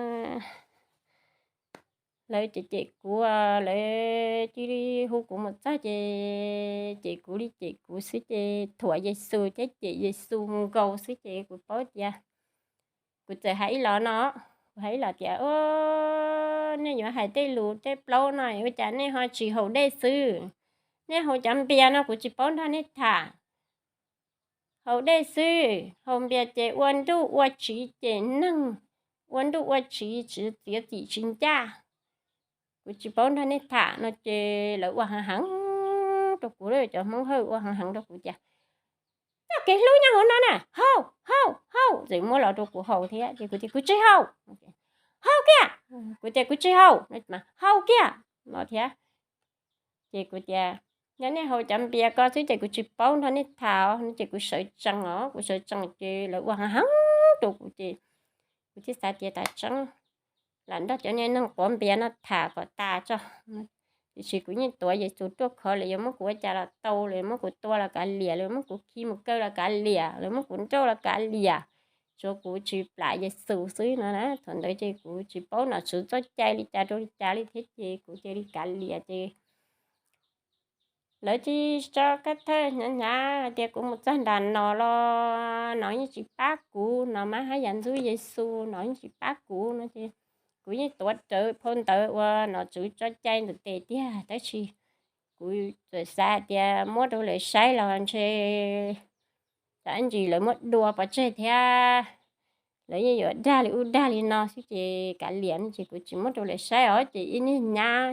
lawv cem cem kuv, lawv cia li hu kuv mus txog ces cem kuv li cem kuv xwb ces thuam Yexus thiab cem Yexus mus nkaus xwb ces kuv paub tias kuv txawm hais ib los no, kuv hais ib los tias, Nej yuav hais tej lus tej plaub no ua cas nej ho tsis haus dej xwb? Nej haus cov npias no kuv tsis paub nrog nej tham. Haus dej xwb, haus npias ces ua nruj ua tsiv ces neeg ua nruj ua tsiv tsis txiav txim tsis ncaj. Kuv tsis paub nrog nej tham no ces lawv ua heev heev rau kuv, cov Hmoob Hawj ua heev heev rau kuv tias, Txoj kev hlub nyob hauv no na, haus, haus, haus, txawm muab los rau kuv haus thiab ces kuv tias kuv tsis haus. Haus kiag. Kuv tias kuv tsis haus, haus kiag no thiab. Ces kuv tias Yog nej haus cov npias ko xwb ces kuv tsis paub nrog nej tham no ces kuv sawv tsees os, kuv sawv tsees ces lawv ua heev heev rau kuv ces kuv thiaj xav tias tas tseeb lam nrog cov niag neeg quav npias no tham kom tas tso. Tiam sis kuv yeej tuav Yexus ruaj khov, lawv yuav muab kuv ua cas los tau, lawv yuav muab kuv tua los kav liam, lawv yuav muab kuv khi mus kaw los kav liam, lawv muab kuv nrauj los kav liam, tsuav kuv tsis plam Yexus xwb no na. Thaum ntawd ces kuv tsis paub nom tswv txoj cai li cas rau li cas li thiab ces kuv cia li kav liam ces lawv tsis tso kab thawj hnyav hnyav hais tias kuv mus txog nram no los no yeej tsis pab kuv, no mas haj yam ntxub Yexus no yeej tsis pab kuv no ces kuv yeej tuav rawv phau ntawv uas nom tswv tso cai ntawm tes tiag, tab sis kuv txawm xav hais tias muab rau lawv saib los ntshe tsam ntsis lawv muab dua pov tseg thiab lawv yeej yuav dag li ub dag li no xwb ces kav liam no ces kuv tsis muab rau lawv saib os. Ces ib niag nyab,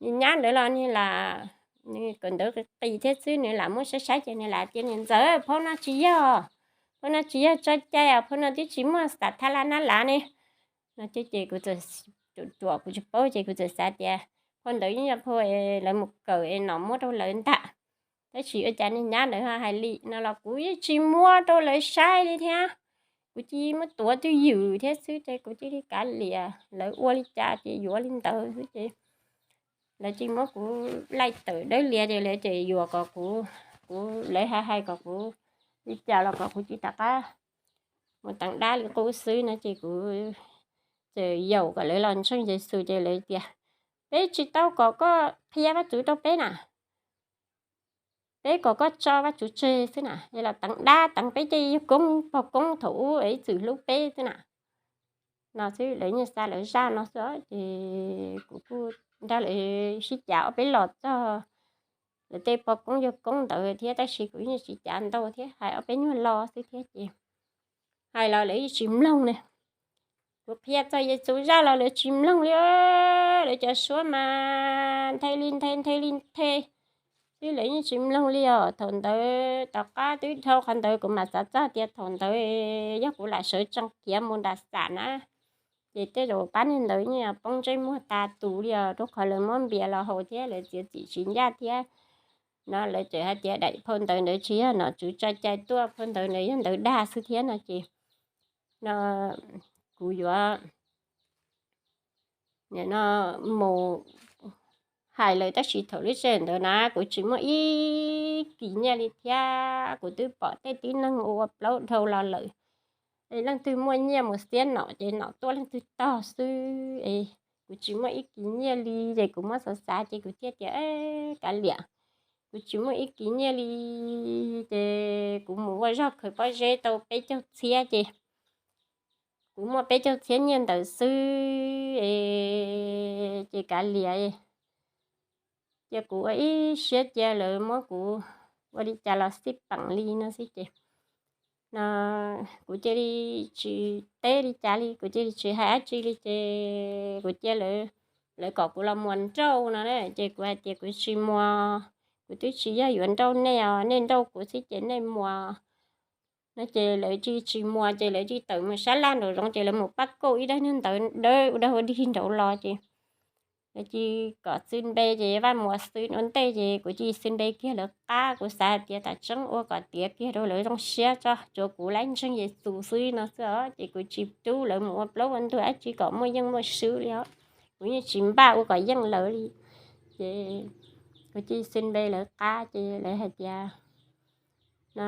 niag nyab ntawd los niag lam, nws kawm ntawv qis qis thiab xwb, nws lam muab saib saib ces nws lam tias niam ntxawm, phau no tsis yog, phau no tsis yog tso cai os, phau no twb tsis muaj xam thaj laj nab lav ne no ces kuv txawm ruam ruam kuv tsis paub ces kuv txawm xav tias phau ntawd yeej yog phau lawv mus kawm es nom muab rau lawv ntag. Tab sis ua cas niag nyab ntawd ho hais li no los kuv yeej tsis muab rau lawv saib li thiab, kuv cia li muab tuav twj ywm thiab xwb ces kuv cia li kav liam, lawv ua li cas ces yuav li ntawd xwb ces lawv cia li muab kuv laij tawm dawb lias ces lawv tseem yuam kom kuv, kuv, lawv hais hais kom kuv li cas los kom kuv cia li rov qab mus teev dab li qub xwb no ces kuv txawm yaum kom lawv los ntseeg Yexus ces lawv tias peb tsis tau kom koj qhia Vajtswv rau peb na, peb kom koj tso Vajtswv tseg xwb na, es los teev dab teev peb tej yawg koob pog koob thaum ub es ib txwm hlub peb xwb na. No xwb, lawv yeej xa lawv zaj no xwb ces kuv kuj nrog lawv sib cav ob peb los txog lawv tej pog koob yawg koob ntawd thiab, tab sis kuv yeej tsis cav ntau thiab, hais ob peb nyuag lo xwb thiab ces hais los lawv yeej tsis mloog ne. Kuv qhia txog Yexus zaj los lawv tsis mloog li, lawv cov suab mas nthe li nthe nthe li nthe xwb, lawv yeej tsis mloog li os. Thaum ntawd tom qab twb dhau qhov ntawd kuv mam xav txog tias thaum ntawd yog kuv lam sawv tsees khiav mus nram xam na, ces tej zaum pab niag ntawd yeej poob ntsej muag tas tus li os, rau qhov lawv muab npias los haus thiab lawv txiav txim tsis ncaj thiab no. Lawv tseem hais tias daim phau ntawv ntawd tsis yog nom tswv tso cai tuaj, phau ntawv ntawd yog ntawv dag xwb thiab no ces no kuv yuav no mus hais lawv, tab sis thaum lub sij hawm ntawd na kuv tsis muaj ib kis nyiaj li thiab, kuv twb pom tej tib neeg ua plaub dhau los lawm, leej twg muaj nyiaj mus xiab nom ces nom tuaj leej twg tog xwb es kuv tsis muaj ib kis nyiaj li ces kuv muab xav xav ces kuv thiaj tias kav liam, kuv tsis muaj ib kis nyiaj li ces kuv mus ua zog khaws pob zeb tau peb caug txhiab ces kuv muaj peb caug txhiab nyiaj ntawd xwb es ces kav liam, cia kuv ua ib siab cia lawv muab kuv ua li cas los xij peem li no xwb ces no kuv cia li tsis teb li cas li, kuv cia li tsis hais dab tsi li ces kuv cia lawv, lawv kom kuv los muas nrauj no ces kuv hais tias kuv tsis muas, kuv twb tsis yog yuav nrauj nej os, nej nrauj kuv xwb ces nej muas no ces lawv tsis, tsis muas ces lawv tsis tawm mus sab laj nraum zoov ces lawv mus pab kauj ib daig niag ntawv dawb ua dag ua dig nraud los ces lawv cia li kom xwb npe ces Vaj Muas xwb ua ntej ces kuv cia li xwb npe kiag lawv qab. Kuv xav hais tias tam tseeb ua kom tiav kiag rau lawv zoo siab tso, tsuav kuv laib ntseeg Yexus xwb no xwb os. Ces kuv tsis rub lawv mus ua plaub ua ntug dab tsi kom muaj yeej muaj swb li os. Kuv yeej tsis npaj ua kom yeej lawv li. Ces kuv cia li xwb npe lawv qab ces lawv hais tias no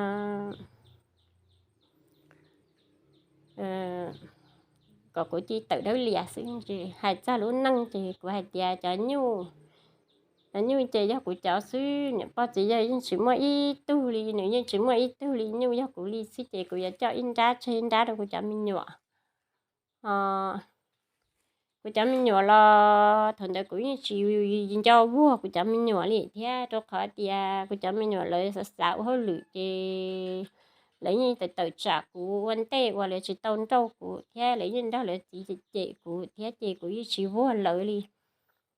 kom kuv cia li tawm dawb lias xwb. Ces hais txog lub neej ces kuv hais tias cov nyuj, cov nyuj ces yog kuv cov xwb, niam pog txiv yawg yeej tsis muaj ib tug li, nws yeej tsis muaj ib tug li, nyuj yog kuv li xwb ces kuv yuav coj ib nrab tseg ib nrab rau kuv cov me nyuam. Kuv cov me nyuam los thaum ntawd kuv yeej tsis nco vuag kuv cov me nyuam li thiab, rau qhov tias kuv cov me nyuam lawv xav xav ua hauj lwm ces lawv yeej tawm tawm tsam kuv ua ntej uas lawv tsis tau nrauj kuv thiab, lawv yeej nrog lawv txiv cem kuv thiab ces kuv yeej tsis vuag lawv li.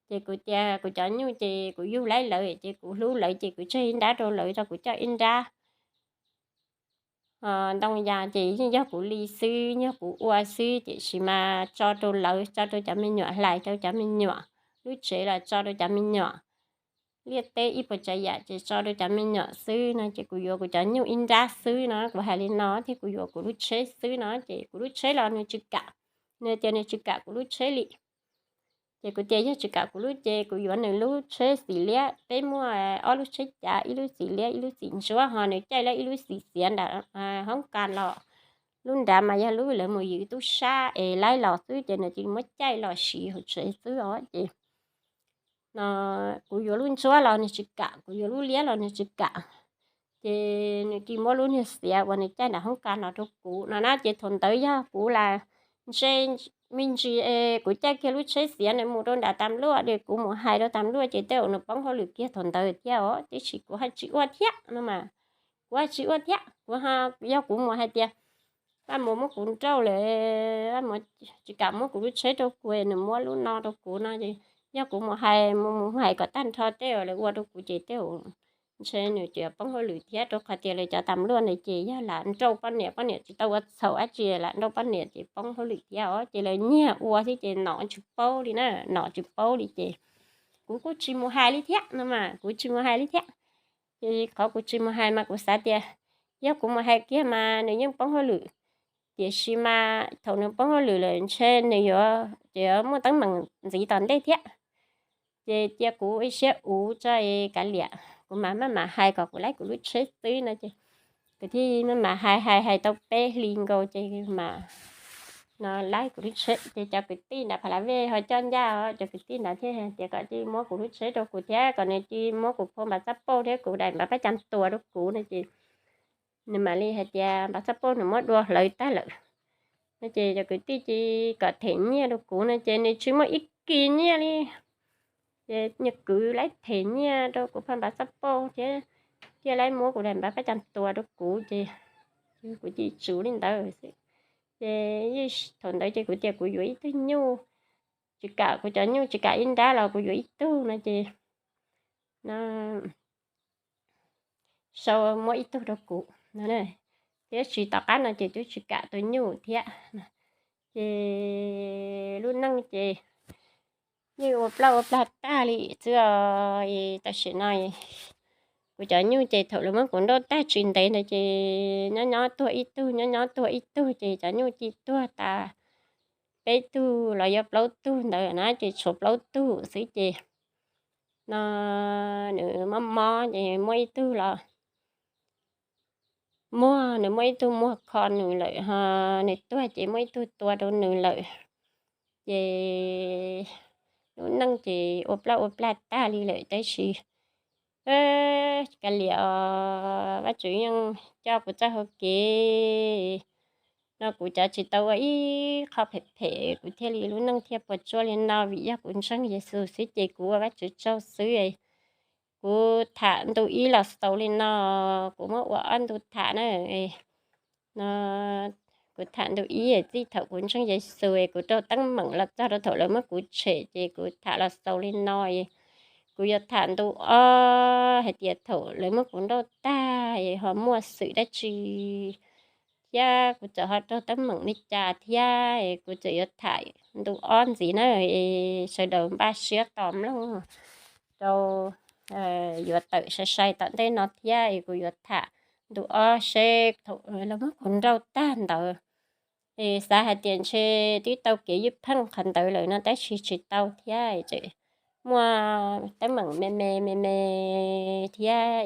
Ces kuv tias kuv cov nyuj ces kuv yug laib lawv ces kuv hlub lawv ces kuv tseg ib nrab rau lawv, rau kuv coj ib nrab. Ntoo yas ces yeej yog kuv li xwb, yog kuv ua xwb, tiam sis mas tso rau lawv, tso rau cov me nyuam hlais rau cov me nyuam, lub tsev los tso rau cov me nyuam. liaj teb ib puas tsav yam ces tso rau cov me nyuam xwb no ces kuv yuav kuv cov nyuj ib nrab xwb no, kuv hais li no thiab kuv yuav kuv lub tsheb xwb no ces kuv lub tsheb los nws tsis kam, nws tias nws tsis kam kuv lub tsheb li. Ces kuv tias yog tsis kam kuv lub ces kuv yuav nws lub tsheb xim liab, peb muaj ob lub tsheb cav, ib lub xim liab ib lub xim ntsuab, ho nws caij lawm ib lub xim xiav nram hoob kas los, lub nrad mas yog lub lawv mus ywv tub sab es laib los xwb ces nws cia li muab caij los siv hauv tsev xwb os ces no kuv yuav lub ntsuab los nws tsis kam, kuv yuav lub liab los nws tsis kam. Ces nws cia li muab lub niag xiav uas nws caij nram hoob kas los rau kuv no na ces thaum ntawd yog kuv lam ntshe me ntsis es kuv caij kiag lub tsheb xiav nws mus rau nram tas luaj ces kuv mus hais rau tas luaj ces tej zaum nws poob hauj lwm kiag thaum ntawd thiab os, tiam sis kuv haj tsis ua thiab no mas, kuv haj tsis ua thiab, kuv, yog kuv mus hais tias Vaj Muas muab kuv nrauj lawm, Vaj Muas tsis kam muab kuv lub tsheb rau kuv, nws muab lub no rau kuv no es yog kuv mus hais, mus hais kom tag nrho tej zaum lawv ua rau kuv ces tej zaum ntshe nws tseem poob hauj lwm thiab, rau qhov tias lawv cov tas luaj ntawd ces yog lam nrauj poj niam, poj niam tsis tau ua txhaum dab tsi lam nrauj poj niam ces poob hauj lwm thiab os, ces lawv nyiag ua thiab ces nom tsis paub li na, nom tsis paub li ces kuv kuj tsis mus hais li thiab no mas, kuv tsis mus hais li thiab. Ces qhov kuv tsis mus hais mas kuv xav tias yog kuv mus hais kiag mas nws yeej poob hauj lwm, tiam sis mas thaum nws poob hauj lwm lawm ntshe nws yuav, yuav muaj teeb meem ntxiv tom ntej thiab. Ces cia kuv ib siab uv tso es kav liam, kuv mam maj mam hais kom kuv laib kuv lub tsheb xwb no ces kuv thiaj maj mam hais hais hais tau peb hlis nkaus ces mam no laib kuv lub tsheb ces cov kwv tij nram Pha La Vej ho coj ncaj os, cov kwv tij nrad thiaj tias kom cia li muab kuv lub tsheb rau kuv thiab kom nws cia li muab kuv phau npam xab pauj thiab kuv daim npav pab cas tuas rau kuv no ces nws mam li hais tias npav xab pauj nws muab dua hlawv tag lawm no ces cov kwv tij cia li kom them nyiaj rau kuv no ces nws tsis muaj ib kis nyiaj li. Ces nws kwv laib them nyiaj rau kuv phau npam xab pauj thiab thiaj laib muab kuv daim npav pab cas tuas rau kuv ces kuv cia li tsum li ntawd xwb. Ces thaum ntawd ces kuv tias kuv yuav ib tug nyuj, tsis kam kuv cov nyuj tsis kam ib nrab los kuv yuav ib tug no ces no sau muab ib tug rau kuv no, tiam sis tom qab no ces twb tsis kam tus nyuj thiab. Ces lub neej ces yeej ua plaj ua plag tag li xwb os. Tam sim no kuv cov nyuj ces thaum lawv muab kuv nrauj tag tsis ntev ntawd ces nyob nyob tuag ib tug, nyob nyob tuag ib tug ces cov nyuj cia li tuag tas peb tug los yog plaub tug ntawd na, ces tshuav plaub tug xwb ces no nws mob mob ces muaj ib tug los muag, nws muaj ib tug muag kho nws lawm ho nws tuag ces muaj ib tug tua rau nws lawm. Ces lub neej ces ua plaj ua plag tag li lawm tab sis kav liam os, Vajtswv yeej coj kuv txoj hau kev no, kuv cov tsis tau ua ib qho phem phem kuv thiaj li lub neej thiaj puas tsuaj li no vim yog kuv ntseeg Yexus xwb ces kuv ua Vajtswv tsaug xwb. Kuv tham ntu ib los xaus li no, kuv muab ua ob ntu tham na. No kuv tham ntu ib txij thaum kuv ntseeg Yexus es kuv raug teeb meem los txog rau thaum lawv muab kuv tshem ces kuv tham los xaus li no. Kuv yuav tham ntu ob hais tias thaum lawv muab kuv nrauj tag es ho muaj xwm dab tsi thiab kuv txawm ho raug teeb meem li cas thiab es kuv txawm yuav tham ntu ob ntxiv na. Es sawv daws npaj siab tos mloog rau yuav tawm sai sai tom ntej no thiab es kuv yuav tham ntu ob seb thaum lawv muab kuv nrauj tag ntawd es xav hais tias ntshe twb tau kev ywj pheej qhov ntawd lawm no tab sis tsis tau thiab, tseem muaj teeb meem me me me me thiab.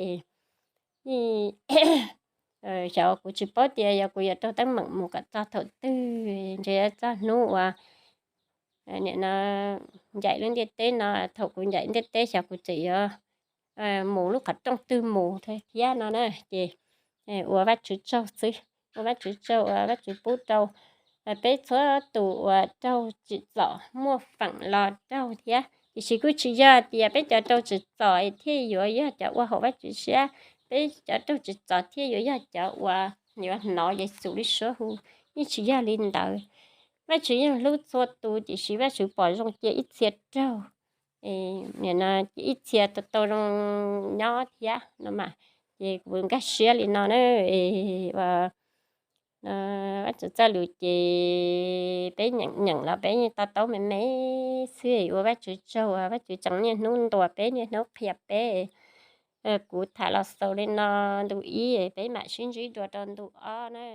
Xyov kuv tsis paub tias yog kuv yuav raug teeb meem mus kom txog thaum twg, ntshe txog hnub uas nim no ncaim lub ntiaj teb no, thaum kuv ncaim ntiaj teb xyov kuv tseem yuav mus lub qhov rooj twg mus thiab no na. Ces ua Vajtswv tsaug xwb, ua Vajtswv tsaug uas Vajtswv pub rau peb txhua tus uas raug tsim txom muaj feem los raug thiab. Tiam sis kuj tsis yog tias peb cov raug tsim txom thiaj yuav yog cov ua haum Vajtswv siab, peb cov raug tsim txom thiaj yuav yog cov uas yuav hnov Yexus lub suab hu. Yeej tsis yog li ntawd. Vajtswv yeej hlub txhua tus tiam sis Vajtswv pom zoo cia ib txhia raug, cia ib txhia tau zoo nyob thiab no mas. Ces kuv nkag siab li no na, Vajtswv txoj lus ces peb nyeem nyeem los peb yeej to taub me me. Xwb, ua Vajtswv tsaug, Vajtswv tseem niaj hnub ntuas peb, niaj hnub qhia peb. Kuv tham los xaus li no ntu ib, peb mam sib ntsib dua rau ntu ob na.